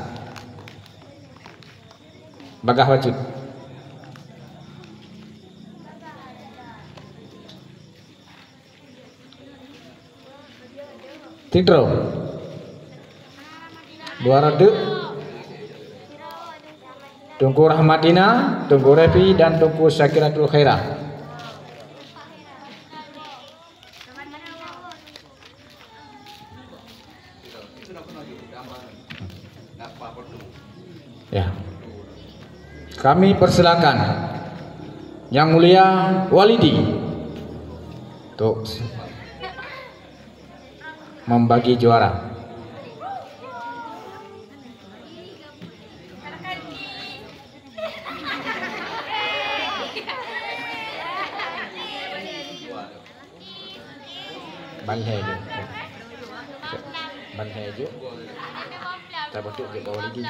Bagah bacut. Tintro. Dua ratus. Teungku Rahmatina, Teungku Refi, dan Teungku Syakiratul Khairah. Ya. Kami persilakan Yang Mulia Walidi untuk membagi juara. Ban lhèe ju. Ban lhèe ju. Tabatuk jeuet bak Walidi.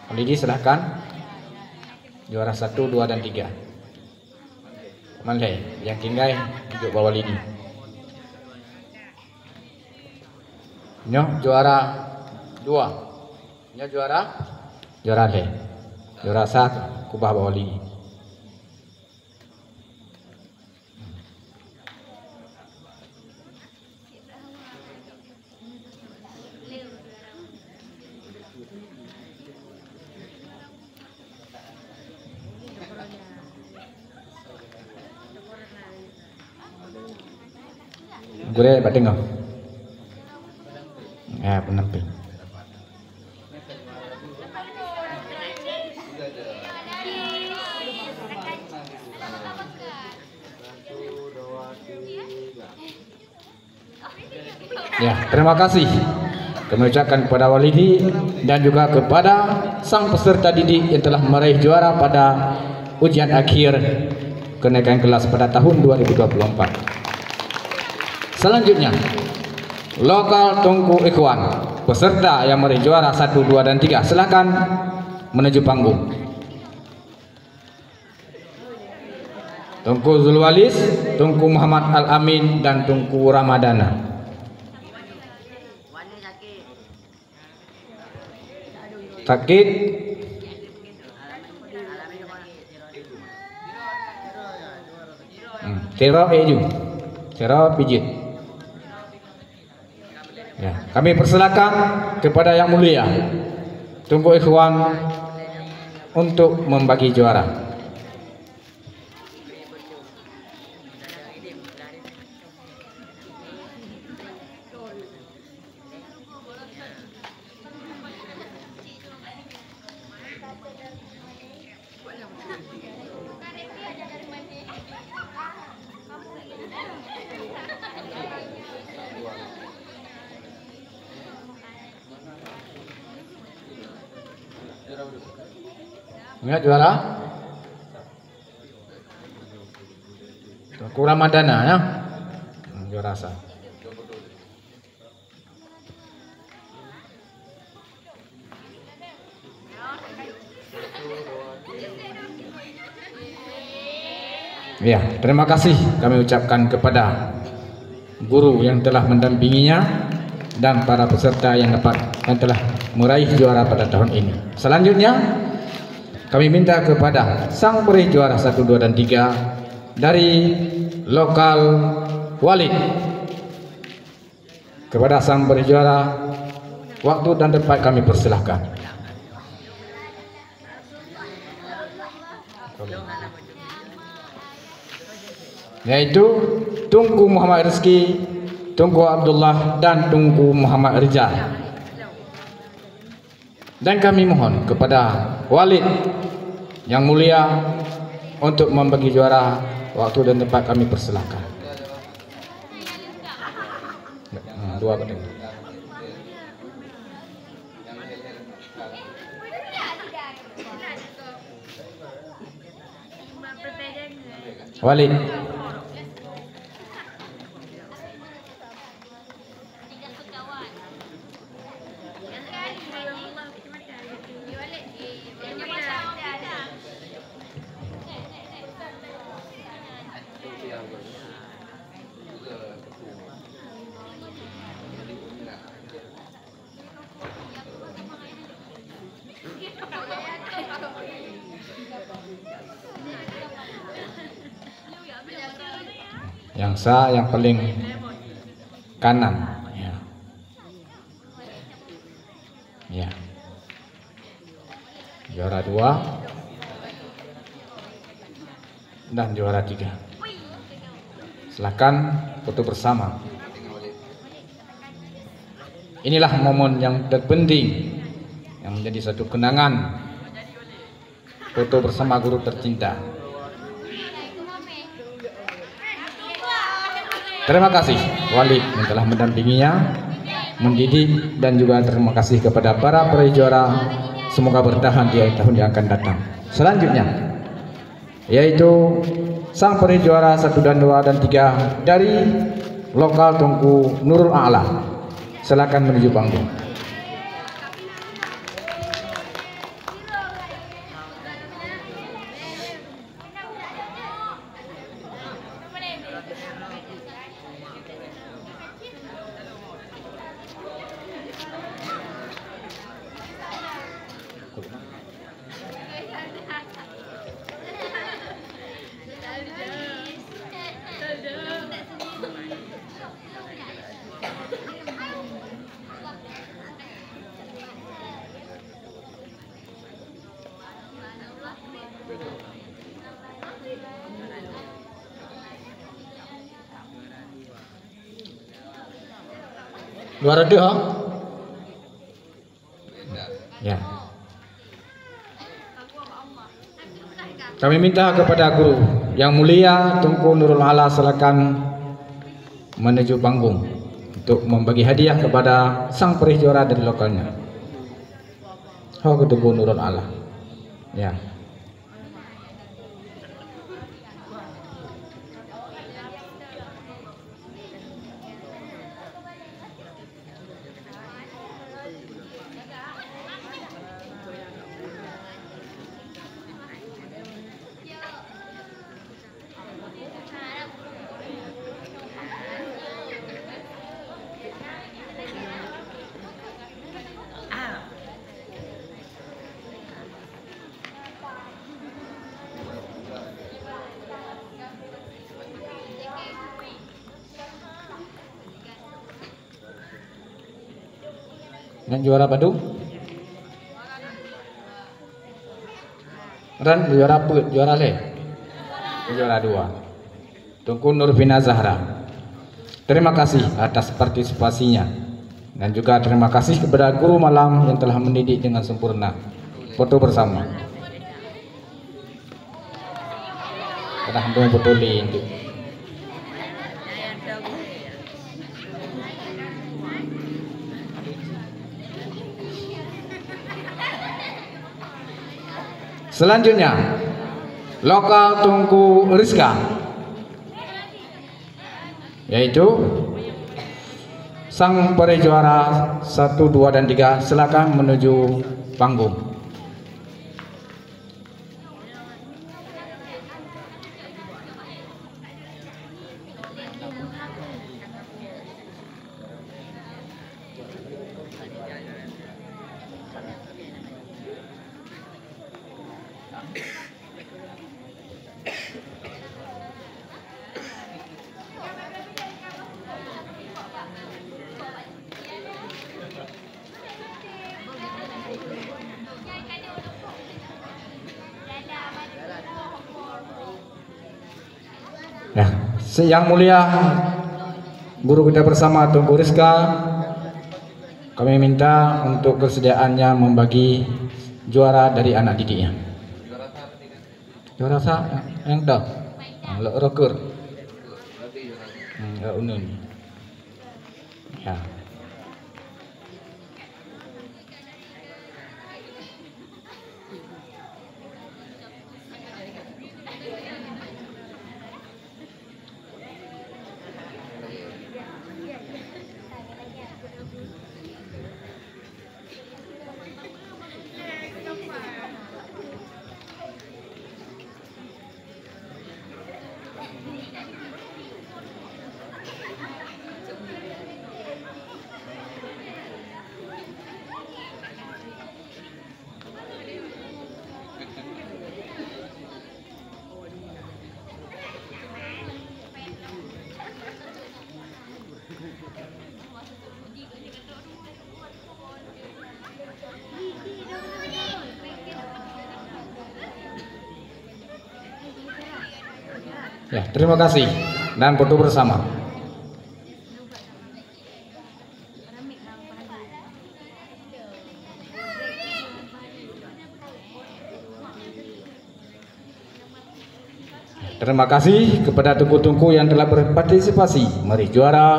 Walidi, silahkan. Juara satu, dua, dan tiga. Ban lhèe. Nyang tinggai jeuet bak Walidi. Nyoe juara dua. Nyoe juara, juara lhèe. Juara sa kubah bak Walidi. Gurèe bak teungoh. Ya, peunampéng. Ya, terima kasih. Kami ucapkan kepada walidi dan juga kepada sang peserta didik yang telah meraih juara pada ujian akhir kenaikan kelas pada tahun dua ribu dua puluh empat. Selanjutnya, lokal Teungku Ikhwan, peserta yang meraih juara satu, dua, dan tiga, silakan menuju panggung. Teungku Zulwalis, Teungku Muhammad Al-Amin, dan Teungku Ramadana. Sakit? Hmm, tiro, eh, ju. Tiro pijit. Ya, kami persilakan kepada Yang Mulia Teungku Ikhwan untuk membagi juara. Ingat juara? Teungku Ramadana, ya. Hmm, juara sa. Ya, terima kasih kami ucapkan kepada guru yang telah mendampinginya dan para peserta yang dapat, yang telah meraih juara pada tahun ini. Selanjutnya, kami minta kepada sang peraih juara satu, dua, dan tiga dari lokal Walid. Kepada sang peraih juara, waktu dan tempat kami persilahkan. Yaitu Teungku Muhammad Rizki, Teungku Abdullah, dan Teungku Muhammad Rijal. Dan kami mohon kepada Walid yang mulia untuk membagi juara, waktu dan tempat kami persilahkan. Hmm, dua katanya. Walid. Yang sa yang paling kanan. Ya. Ya. Juara dua dan juara tiga. Silakan foto bersama. Inilah momen yang terpenting, yang menjadi satu kenangan. Foto bersama guru tercinta. Terima kasih Walid yang telah mendampinginya, mendidik, dan juga terima kasih kepada para peraih juara. Semoga bertahan di tahun yang akan datang. Selanjutnya, yaitu sang peraih juara satu dan dua dan tiga dari lokal Teungku Nurul A'la. Silakan menuju panggung. Dua ratus, ha? Ya. Kami minta kepada guru yang mulia Teungku Nurul A'la, silakan menuju panggung. untuk membagi hadiah kepada sang peraih juara dari lokalnya. Ho, Teungku Nurul Allah. Ya. Nyan juara padum? Ran juara peuet, juara lhèe? Juara dua. Teungku Nurfina Zahra. Terima kasih atas partisipasinya. Dan juga terima kasih kepada guru malam yang telah mendidik dengan sempurna. Foto bersama. Dah dong beutôi lé tu. Selanjutnya, lokal Teungku Rizka, yaitu sang peraih juara satu, dua, dan tiga, silakan menuju panggung. Nah, se-, yang mulia guru kita bersama Teungku Rizka, kami minta untuk kesediaannya membagi juara dari anak didiknya. Juara sa-, yang dah. Ah, lok roker. Hmm, lok unun. Ya. Ya, terima kasih dan foto bersama. Terima kasih kepada teungku-teungku yang telah berpartisipasi meraih juara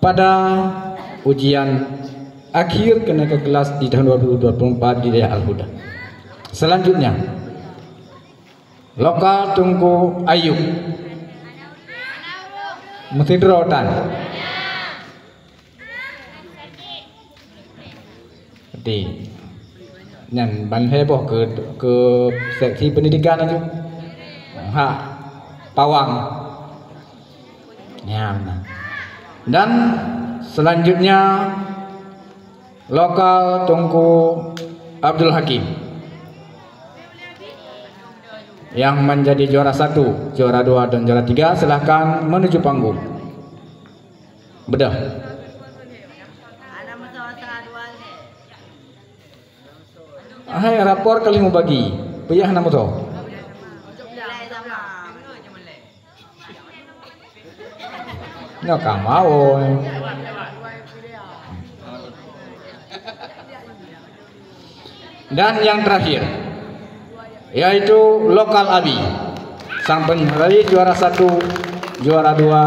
pada ujian akhir kenaikan kelas di tahun dua ribu dua puluh empat di Dayah Al-Huda. Selanjutnya, lokal Teungku Ayub. Meusidroe tan. Jadi, nyan ban heboh keu, keu seksi pendidikan laju. Ha, pawang. Nyan. Dan selanjutnya, lokal Teungku Abdul Hakim yang menjadi juara satu, juara dua, dan juara tiga, silahkan menuju panggung. Bedah. Hai, rapor ka lheueh mubagi. Peue hana meusoe? Nyoe ka mawöh. Dan yang terakhir, yaitu lokal Abi, sang peraih juara satu Juara dua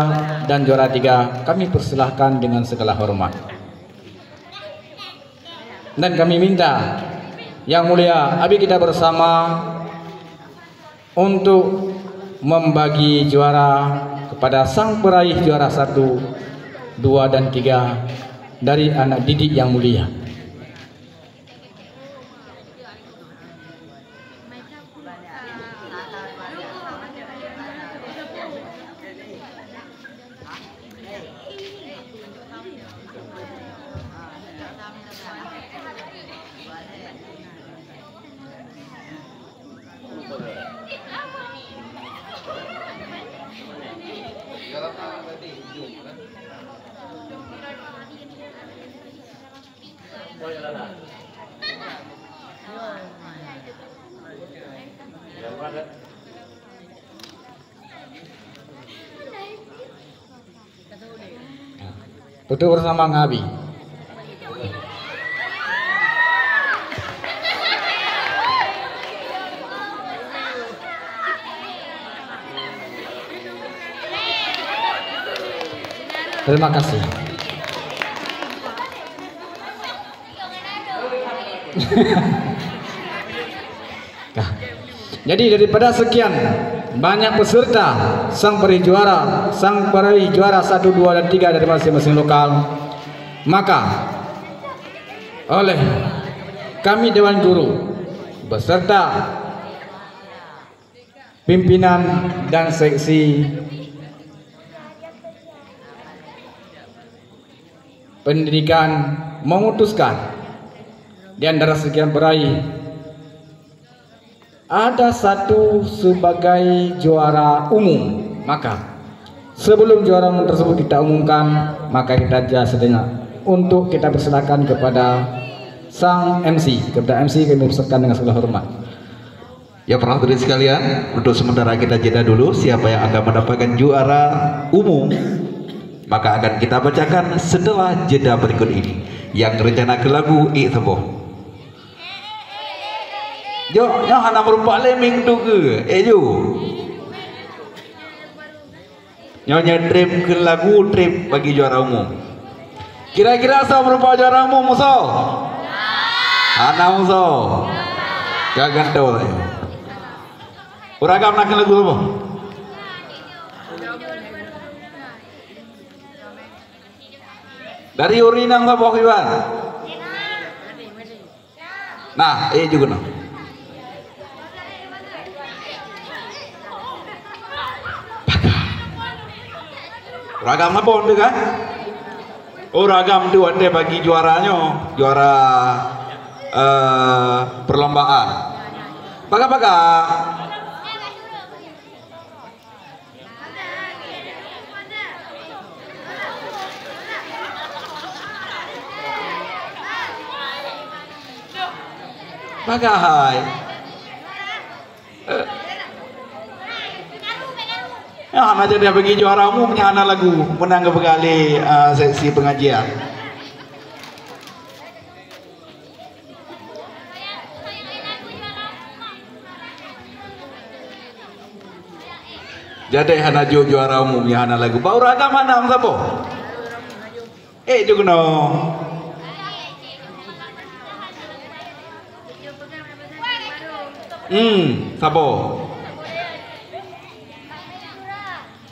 dan juara tiga kami persilahkan dengan segala hormat. Dan kami minta Yang Mulia Abi kita bersama untuk membagi juara kepada sang peraih juara satu, dua, dan tiga dari anak didik Yang Mulia. Duduk bersama ngon Abi. Terima kasih. Nah, jadi daripada sekian banyak peserta, sang peraih juara, sang peraih juara satu, dua, dan tiga dari masing-masing lokal, maka oleh kami Dewan Guru beserta pimpinan dan seksi pendidikan memutuskan di antara sekian peraih ada satu sebagai juara umum. Maka sebelum juara umum tersebut kita umumkan, maka kita jeda sejenak untuk kita persilakan kepada sang M C. Kepada M C kami persilakan dengan segala hormat. Ya, para hadirin sekalian, untuk sementara kita jeda dulu. Siapa yang akan mendapatkan juara umum, maka akan kita bacakan setelah jeda berikut ini. Nyang rencana keu lagu, ék saboh. Jok, nyoe hana meurumpok lé minggu tu ke? Ék ju. Nyoe nyang trép keu lagu, trép bagi juara umum. Kira-kira soe meurumpok juara umum, musoh? Hana musoh. Ka gantoe. Uragam na keu lagu saboh? Dari Uri na saboh, Iwan. Nah, ék ju keunoe. Ragam saboh tu kan? Oh, ragam tu watèe bagi juara nyoe, juara, eh, perlombaan. Paga-paga. Paga hai. Eh. Ya, hana jadi bagi juara umum, hana lagu. Menang keu peugah lé, ah, seksi pengajian. Jadi hana jok juara umum nyang hana lagu. Bak uragam hana saboh. Eh, jok keunoe. Hmm, saboh.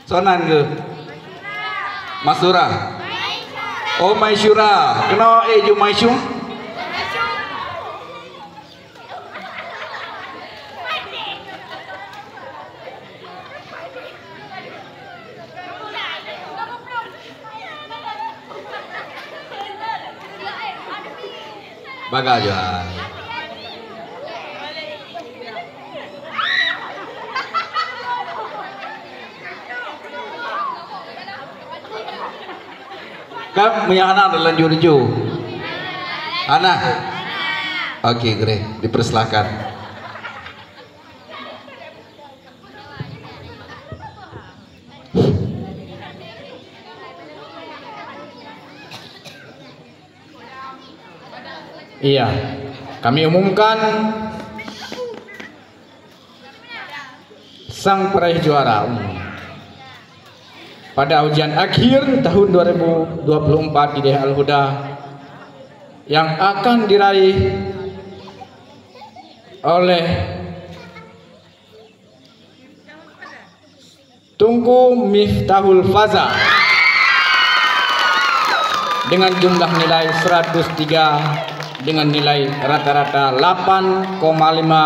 Soe nan geuh? Masura. Oh, Maisyura. Keunoe, eh, ju Maisyum. Bagah jai. Kan meunyo hana, talanjut laju. Hana? Oke, great. Dipersilakan. Iya, kami umumkan sang peraih juara umum. pada ujian akhir tahun dua ribu dua puluh empat di Dayah Al-Huda yang akan diraih oleh Teungku Miftahul Faza dengan jumlah nilai seratus tiga dengan nilai rata-rata delapan koma lima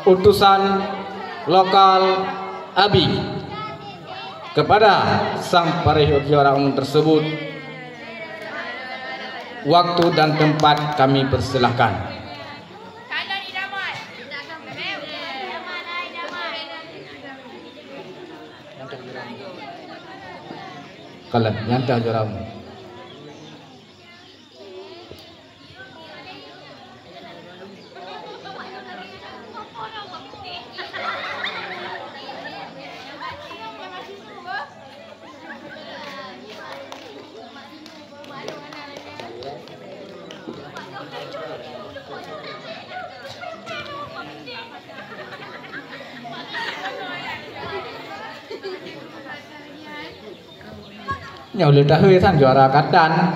utusan lokal Abi. Kepada sang peraih juara umum tersebut, waktu dan tempat kami persilahkan. Kalon, nyang teuh juara umum. Nyoe ulôn tahu san juara katan.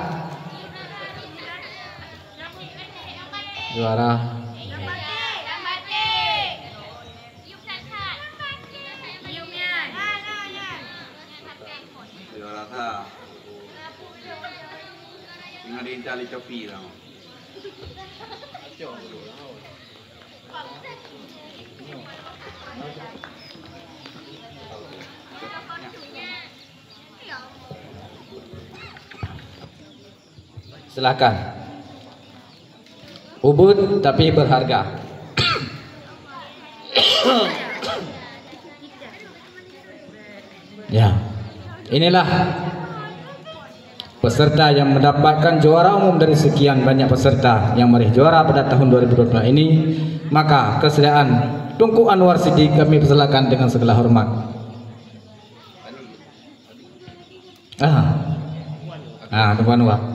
Juara. Juara sa. Ingat inta li topi lah. Silakan. Ubit tapi berharga. Ya. Inilah peserta yang mendapatkan juara umum dari sekian banyak peserta yang meraih juara pada tahun dua ribu dua puluh ini. Maka kesediaan Teungku Anwar Siddiq kami persilakan dengan segala hormat. Ah. Ah, Teungku Anwar.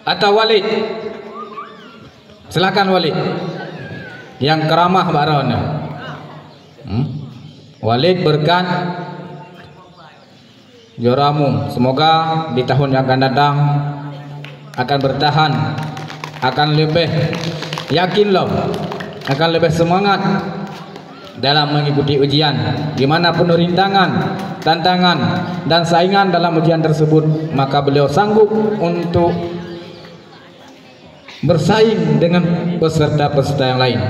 Atau Walid? Silakan Walid. Nyang keuramah bak droeneuh. Hmm? Walid berkat juara umum. Semoga di tahun yang akan datang akan bertahan, akan lebih yakin lom, akan lebih semangat dalam mengikuti ujian, di mana penuh rintangan, tantangan, dan saingan dalam ujian tersebut, maka beliau sanggup untuk bersaing dengan peserta-peserta yang lain.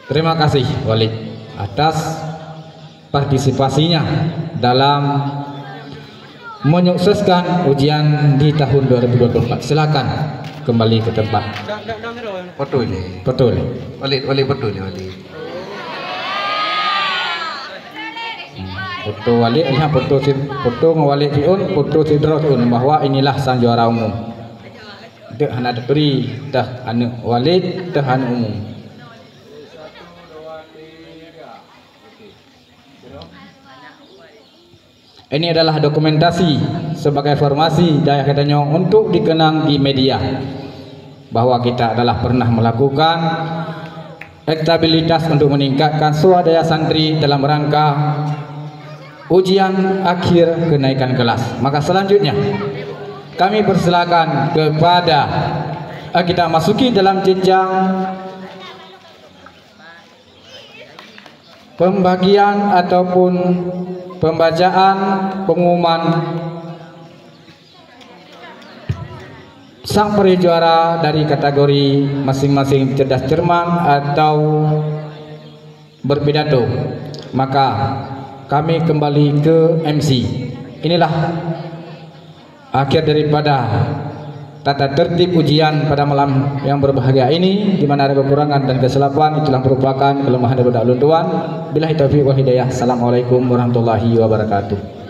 Terima kasih, Walid, atas partisipasinya dalam menyukseskan ujian di tahun dua ribu dua puluh empat. Silakan kembali ke tempat. Betul ni. Betul. Walid, Walid, betul ni, Walid. Hmm, foto Walid, lihat foto si, foto ngon Walid Siun, foto sidroe Siun, bahwa inilah sang juara umum. Dek hana diberi teuh aneuk Walid, teuh aneuk umum. Ini adalah dokumentasi sebagai formasi dayah geutanyoe untuk dikenang di media bahwa kita adalah pernah melakukan elektabilitas untuk meningkatkan swadaya santri dalam rangka ujian akhir kenaikan kelas. Maka selanjutnya kami persilakan kepada, eh, kita masuki dalam jenjang pembagian ataupun pembacaan pengumuman sang peraih juara dari kategori masing-masing cerdas cermat atau berpidato. Maka kami kembali ke M C. Inilah akhir daripada tata tertib ujian pada malam yang berbahagia ini, di mana ada kekurangan dan kesilapan, itulah merupakan kelemahan daripada ulôn tuan. Billahi taufiq wal hidayah. Assalamualaikum warahmatullahi wabarakatuh.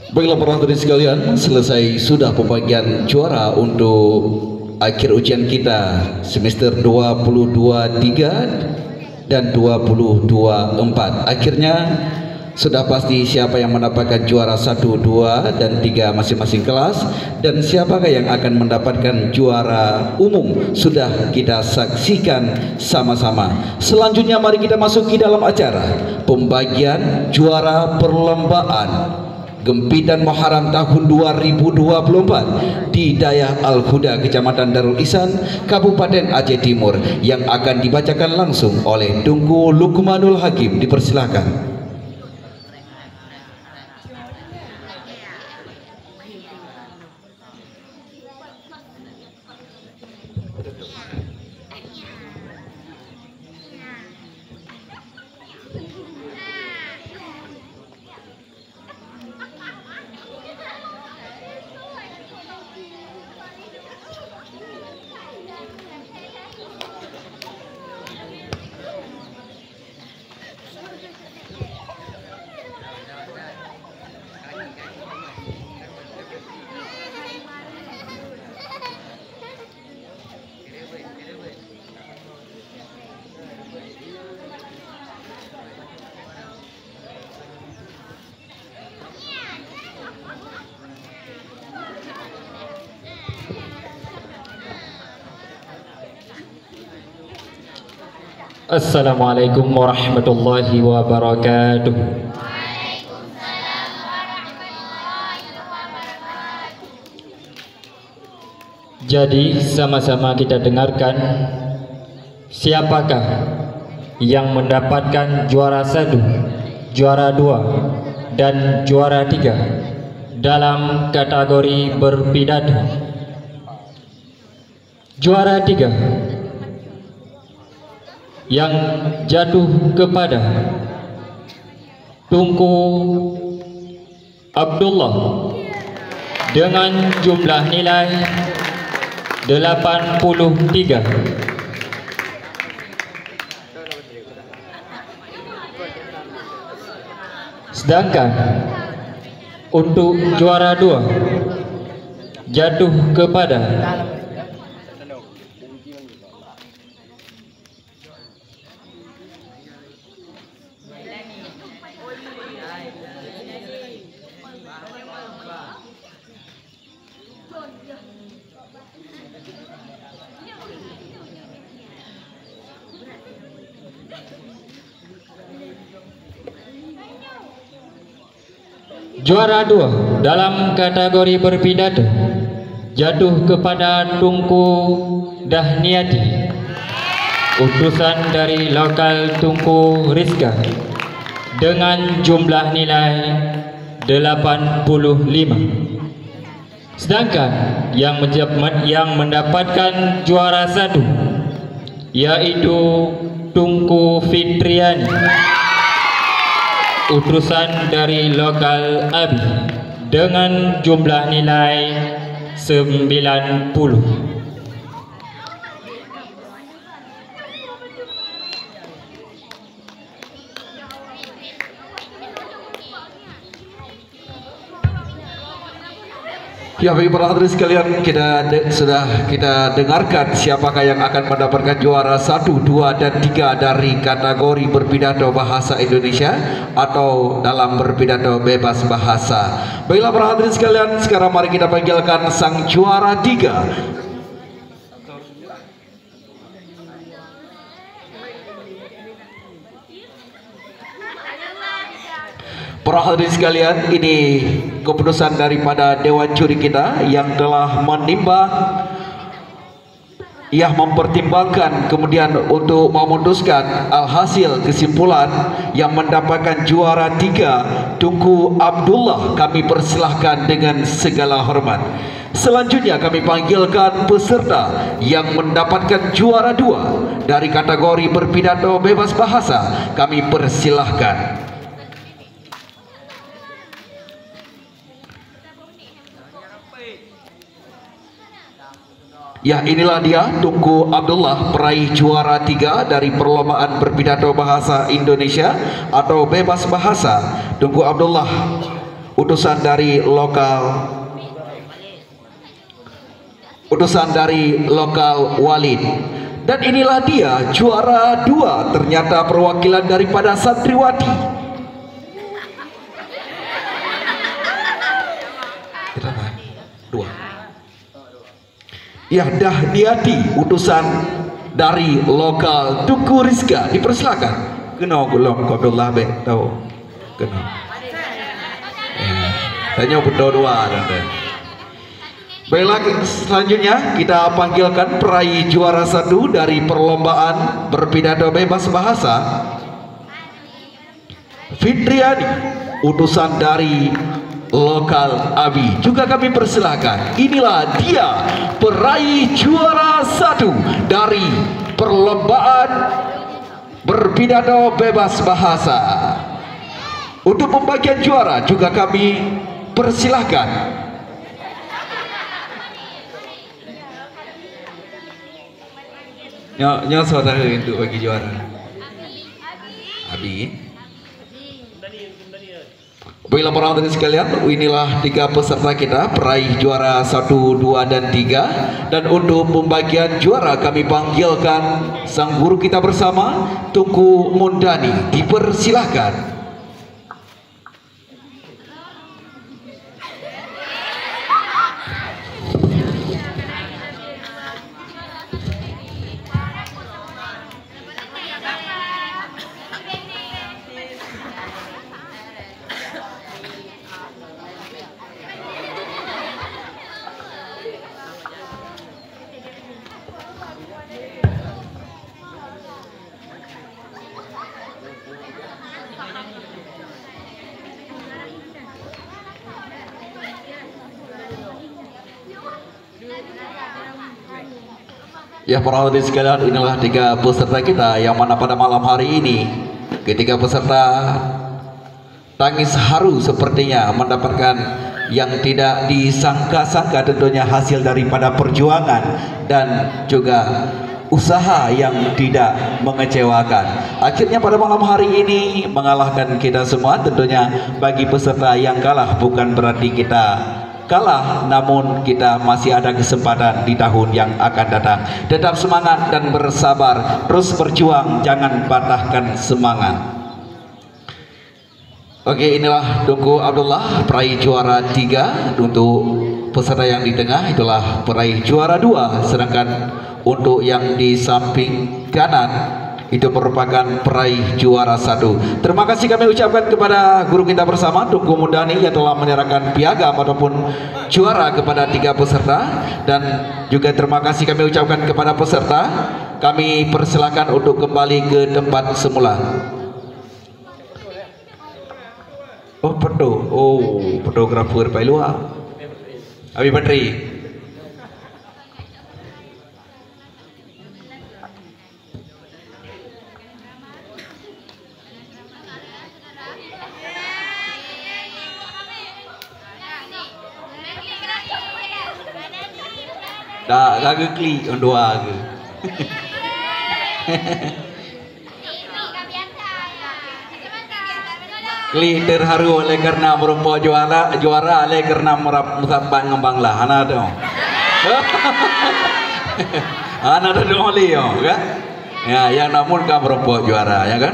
Baiklah, para hadirin sekalian, selesai sudah pembagian juara untuk akhir ujian kita semester dua puluh dua tiga dan dua puluh dua empat. Akhirnya, sudah pasti siapa yang mendapatkan juara satu, dua, dan tiga masing-masing kelas, dan siapakah yang akan mendapatkan juara umum sudah kita saksikan sama-sama. Selanjutnya, mari kita masuki dalam acara pembagian juara perlombaan Gempitan Muharram tahun dua ribu dua puluh empat di Dayah Al-Huda, Kecamatan Darul Ihsan, Kabupaten Aceh Timur, yang akan dibacakan langsung oleh Teungku Lukmanul Hakim. Dipersilakan. Assalamualaikum warahmatullahi wabarakatuh. Jadi, sama-sama kita dengarkan siapakah yang mendapatkan juara satu, juara dua, dan juara tiga dalam kategori berpidato. Juara tiga yang jatuh kepada Teungku Abdullah dengan jumlah nilai delapan puluh tiga. Sedangkan untuk juara dua jatuh kepada Juara dua dalam kategori berpidato jatuh kepada Teungku Dahniati, utusan dari lokal Teungku Rizka, dengan jumlah nilai delapan puluh lima. Sedangkan yang menjab-, yang mendapatkan juara satu, yaitu Teungku Fitriani, utusan dari lokal Abi, dengan jumlah nilai sembilan puluh. Ya, baik, para hadirin sekalian, kita de-, sudah kita dengarkan siapakah yang akan mendapatkan juara satu, dua, dan tiga dari kategori berpidato bahasa Indonesia atau dalam berpidato bebas bahasa. Baiklah, para hadirin sekalian, sekarang mari kita panggilkan sang juara tiga. Para hadirin sekalian, ini keputusan daripada dewan juri kita yang telah menimbang, yang mempertimbangkan, kemudian untuk memutuskan alhasil kesimpulan yang mendapatkan juara tiga, Teungku Abdullah. Kami persilahkan dengan segala hormat. Selanjutnya kami panggilkan peserta yang mendapatkan juara dua dari kategori berpidato bebas bahasa. Kami persilahkan. Ya, inilah dia Teungku Abdullah, peraih juara tiga dari perlombaan berpidato bahasa Indonesia atau bebas bahasa. Teungku Abdullah, utusan dari lokal, utusan dari lokal Walid. Dan inilah dia juara dua, ternyata perwakilan daripada santriwati. Kita apa? Dua. Yah Dahdiati, utusan dari lokal Teuku Rizka, dipersilakan. Keunoe gulom Abdullah bek tau. Keunoe. Ya. Tanyoe beutôi dua tante. Baiklah, selanjutnya kita panggilkan peraih juara satu dari perlombaan berpidato bebas bahasa. Fitriani, utusan dari lokal Abi. Juga kami persilahkan. Inilah dia peraih juara satu dari perlombaan berpidato bebas bahasa. Untuk pembagian juara juga kami persilahkan. Nyoe, nyoe saudara untuk bagi juara. Abi. Baiklah, para hadirin sekalian, inilah tiga peserta kita, peraih juara satu, dua, dan tiga. Dan untuk pembagian juara, kami panggilkan sang guru kita bersama, Teuku Mundani. Dipersilahkan. Ya, para hadirin sekalian, inilah tiga peserta kita yang mana pada malam hari ini ketiga peserta tangis haru sepertinya mendapatkan yang tidak disangka-sangka, tentunya hasil daripada perjuangan dan juga usaha yang tidak mengecewakan. Akhirnya pada malam hari ini mengalahkan kita semua, tentunya bagi peserta yang kalah bukan berarti kita kalah, namun kita masih ada kesempatan di tahun yang akan datang. Tetap semangat dan bersabar, terus berjuang, jangan patahkan semangat. Oke, inilah Teuku Abdullah, peraih juara tiga. Untuk peserta yang di tengah, itulah peraih juara dua. Sedangkan untuk yang di samping kanan, itu merupakan peraih juara satu. Terima kasih kami ucapkan kepada guru kita bersama, Teuku Mundani, yang telah menyerahkan piagam ataupun juara kepada tiga peserta. Dan juga terima kasih kami ucapkan kepada peserta. Kami persilakan untuk kembali ke tempat semula. Oh, foto. Oh, fotografer pai luwa. Abi Patri. Dak, ka geuklik, oh, dua ke. Klik terharu oleh karena meureumpok juara, juara oleh karena meurap-, meusapat ngon Bangla. Hana teuh. Hana teuh lé, kan? Ya, yang namun ka meureumpok juara, ya kan?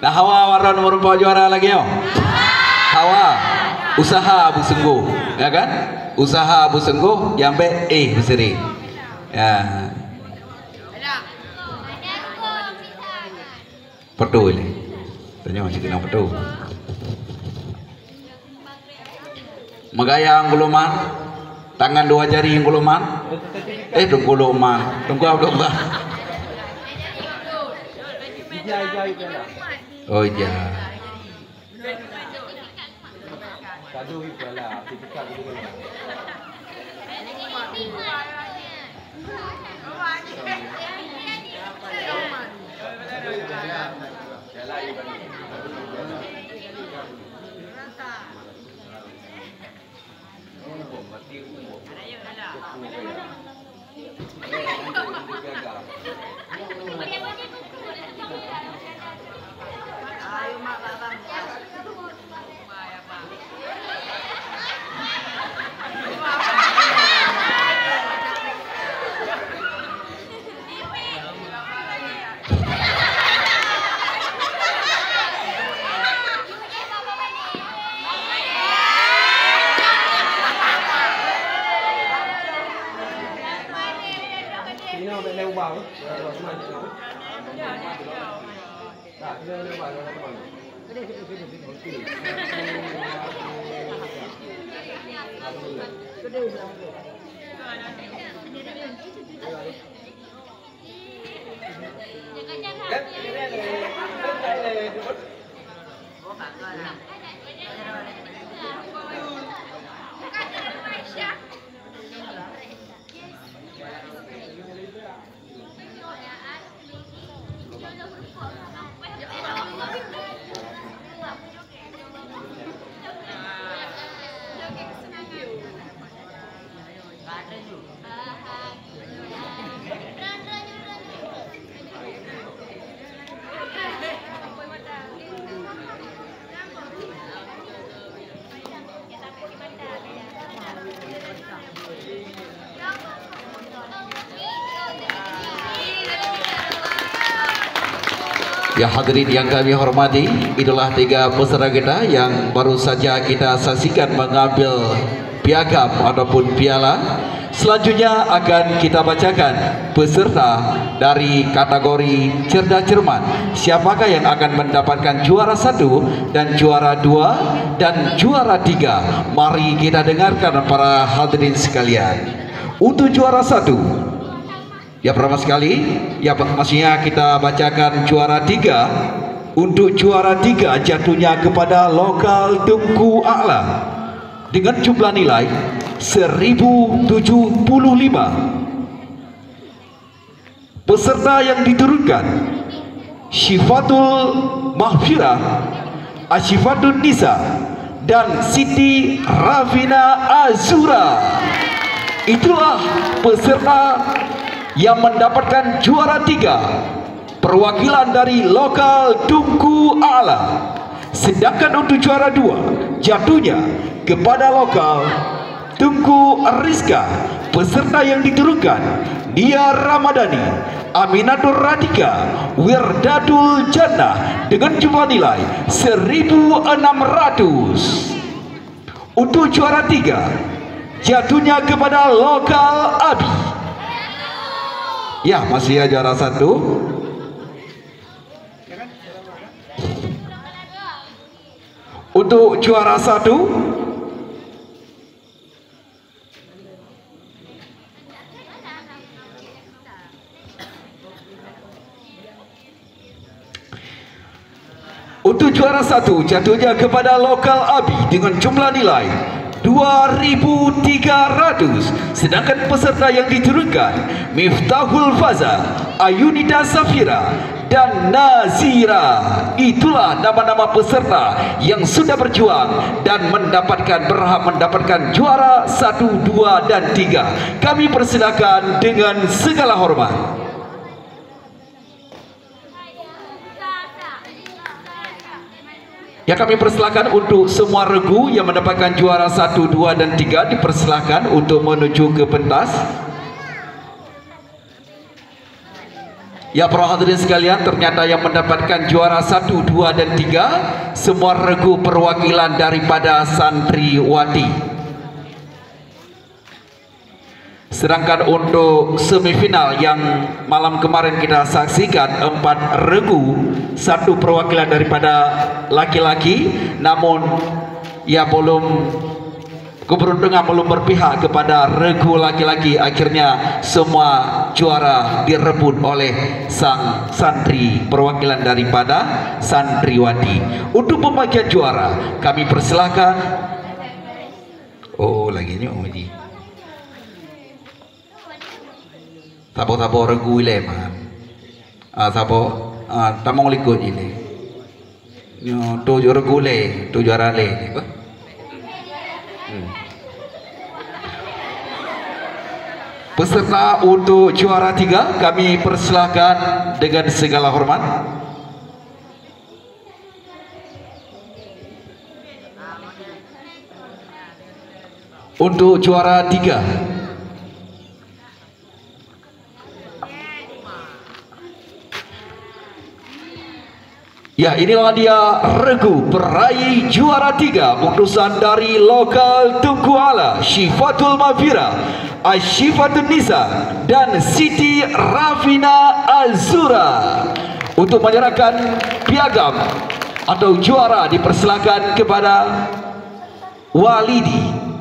Nah, hawa waron meureumpok juara lagée nyoe. Hawa, usaha beusunggoh, ya kan? Usaha beusunggoh, nyang bék éh beusiri. Ya. Beutôi lé. Tanyoe cit keunan beutôi. Meugaya Teungku Lukman, tangan dua jari Teungku Lukman. Eh, Teungku Lukman, Teungku Abdullah. Oh, ija. Ya, hadirin yang kami hormati, itulah tiga peserta kita yang baru saja kita saksikan mengambil piagam ataupun piala. Selanjutnya akan kita bacakan peserta dari kategori cerdas cermat. Siapakah yang akan mendapatkan juara satu dan juara dua dan juara tiga? Mari kita dengarkan, para hadirin sekalian. Untuk juara satu, ya, pertama sekali, ya, maksudnya kita bacakan juara tiga. Untuk juara tiga jatuhnya kepada lokal Tungku A'la dengan jumlah nilai seribu tujuh puluh lima. Peserta yang diturunkan, Syifatul Mahfirah, Asyifatun Nisa, dan Siti Rafina Azura. Itulah peserta yang mendapatkan juara tiga, perwakilan dari lokal Tungku A'la. Sedangkan untuk juara dua, jatuhnya kepada lokal Tungku Rizka. Peserta yang diturunkan, Nia Ramadhani, Aminatul Radika, Wirdatul Jannah, dengan jumlah nilai seribu enam ratus. Untuk juara tiga, jatuhnya kepada lokal Abi. Ya, masih ya juara satu. Untuk juara satu, untuk juara satu jatuhnya kepada lokal Abi dengan jumlah nilai dua ribu tiga ratus. Sedangkan peserta yang diturunkan, Miftahul Faza, Ayunita Safira, dan Nazira. Itulah nama-nama peserta yang sudah berjuang dan mendapatkan, berhak mendapatkan juara satu, dua, dan tiga. Kami persilakan dengan segala hormat. Ya, kami persilakan untuk semua regu yang mendapatkan juara satu, dua, dan tiga, dipersilakan untuk menuju ke pentas. Ya, para hadirin sekalian, ternyata yang mendapatkan juara satu, dua, dan tiga, semua regu perwakilan daripada santriwati. Sedangkan untuk semifinal yang malam kemarin kita saksikan, empat regu, satu perwakilan daripada laki-laki, namun ia belum, keberuntungan belum berpihak kepada regu laki-laki. Akhirnya semua juara direbut oleh sang santri perwakilan daripada santriwati. Untuk pembagian juara, kami persilakan. Oh, lagèe nyoe ji. Saboh-saboh regu ilèe, man. Ah, saboh, ah, tamong likot ilèe. Nyoe tujoh regu lé, tujoh arah lé. Hmm. Peserta untuk juara tiga, kami persilakan dengan segala hormat. Untuk juara tiga. Ya, inilah dia regu peraih juara tiga, utusan dari lokal Tungku Ala, Syifatul Mafira, Asyifatun Nisa, dan Siti Rafina Azura. Untuk menyerahkan piagam atau juara dipersilakan kepada Walidi.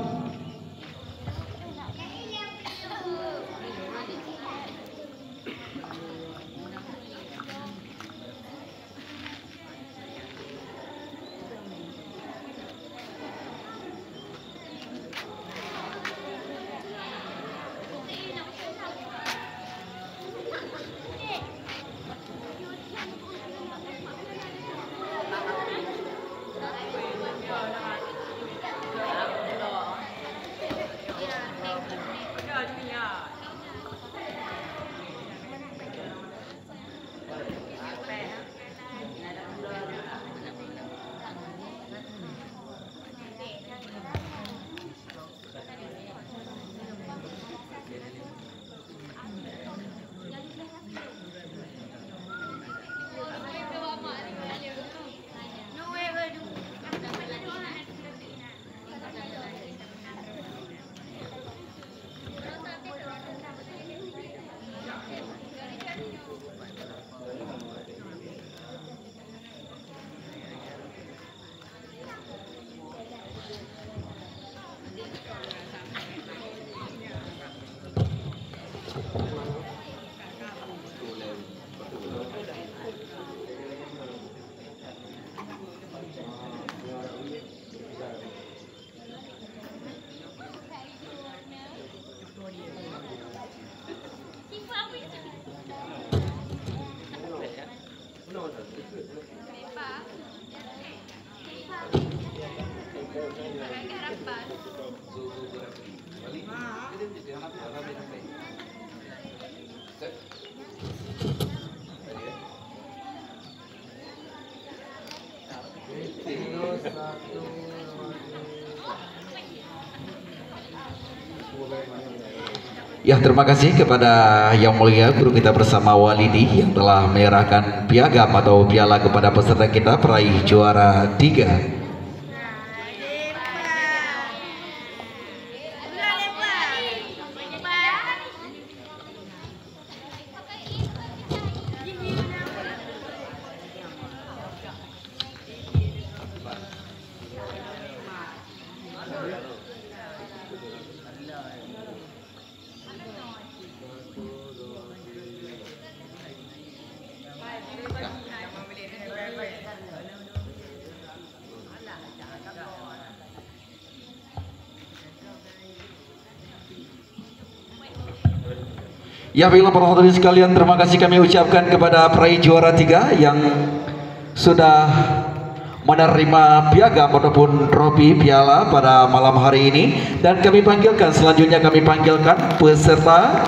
Ya, terima kasih kepada Yang Mulia Guru kita bersama Walidi yang telah menyerahkan piagam atau piala kepada peserta kita peraih juara tiga. Ya, baiklah para hadirin sekalian, terima kasih kami ucapkan kepada peraih juara tiga yang sudah menerima piagam ataupun trofi piala pada malam hari ini. Dan kami panggilkan, selanjutnya kami panggilkan peserta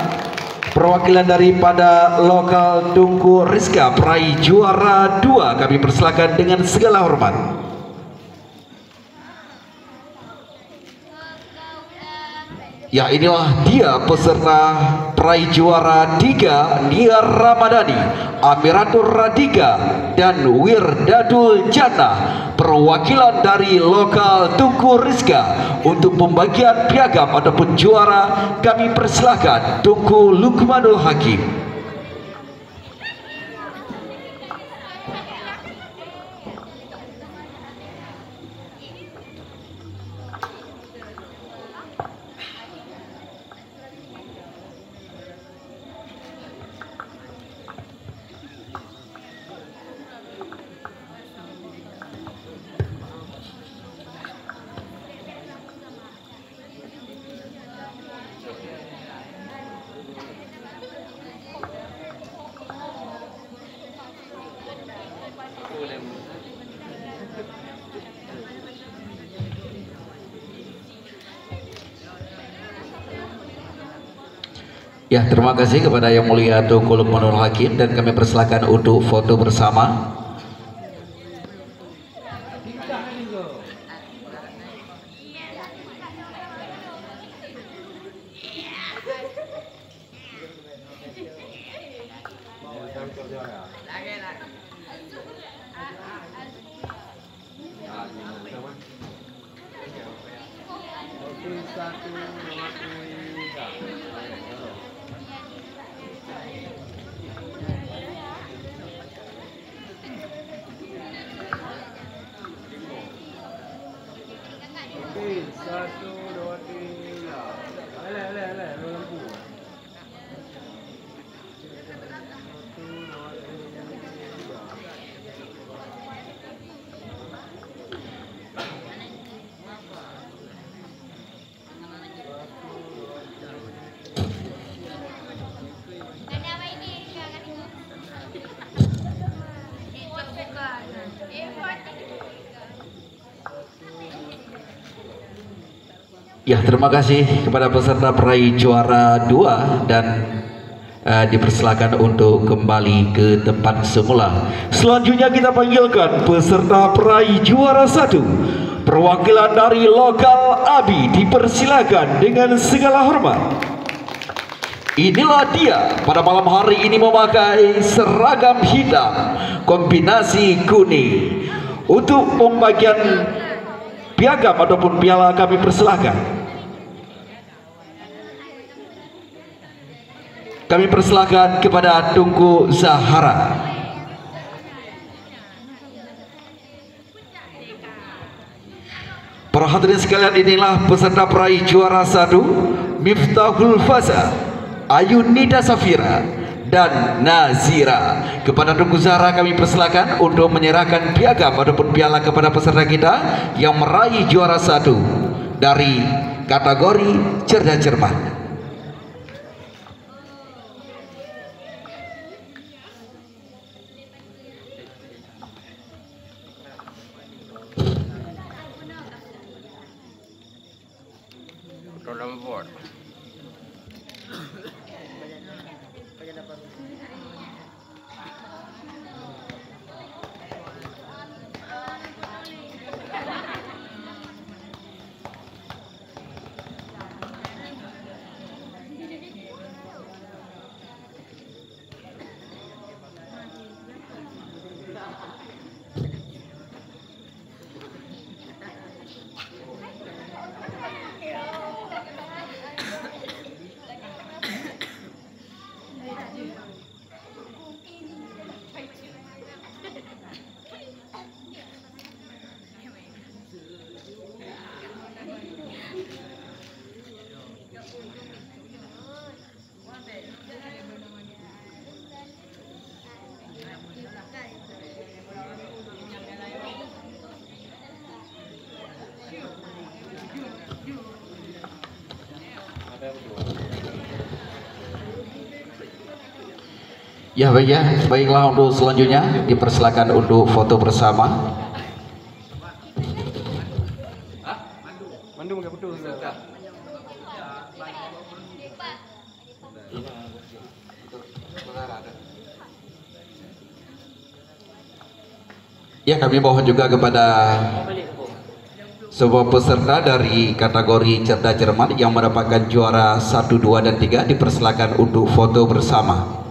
perwakilan daripada lokal Tungku Rizka, peraih juara dua. Kami persilakan dengan segala hormat. Ya, inilah dia peserta peraih juara tiga, Nia Ramadhani, Amiratul Radika, dan Wirdatul Jannah, perwakilan dari lokal Tungku Rizka. Untuk pembagian piagam ataupun juara, kami persilakan Tungku Lukmanul Hakim. Ya, terima kasih kepada Yang Mulia Tungku Lukmanul Hakim dan kami persilakan untuk foto bersama. Satu, dua, tiga. Okey, satu, dua, tiga. Alah, alah, alah, dua lampu. Ya, terima kasih kepada peserta peraih juara dua dan, eh, dipersilakan untuk kembali ke tempat semula. Selanjutnya kita panggilkan peserta peraih juara satu, perwakilan dari lokal Abi, dipersilakan dengan segala hormat. Inilah dia pada malam hari ini memakai seragam hitam kombinasi kuning. Untuk pembagian piagam ataupun piala kami persilahkan. Kami persilahkan kepada Teungku Zahara. Para hadirin sekalian, inilah peserta peraih juara satu, Miftahul Faza, Ayunita Safira, dan Nazira. Kepada Teungku Zahra kami persilakan untuk menyerahkan piagam ataupun piala kepada peserta kita yang meraih juara satu dari kategori cerdas cermat. Ya, baik ya. Baiklah, untuk selanjutnya dipersilakan untuk foto bersama. Mandum pakai foto. Ya, kami mohon juga kepada semua peserta dari kategori cerdas cermat yang mendapatkan juara satu, dua, dan tiga dipersilakan untuk foto bersama.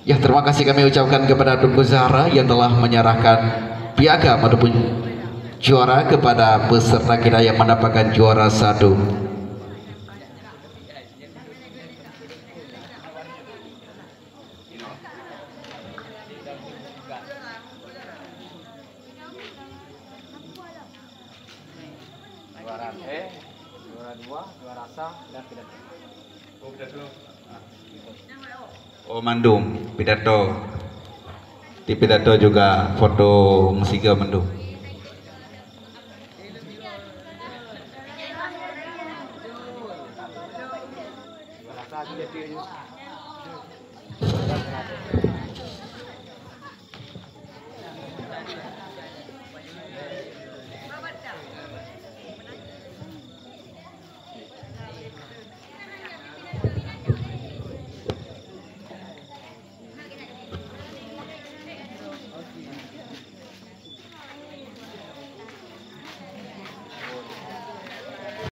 Ya, terima kasih kami ucapkan kepada Teungku Zahra yang telah menyerahkan piagam ataupun juara kepada peserta kita yang mendapatkan juara satu. Juara, eh, juara dua, juara sa, dan pidato. Oh, pidato. Oh, mandum, pidato. Di pidato juga foto meusiga mandum. Juara sa, pidato.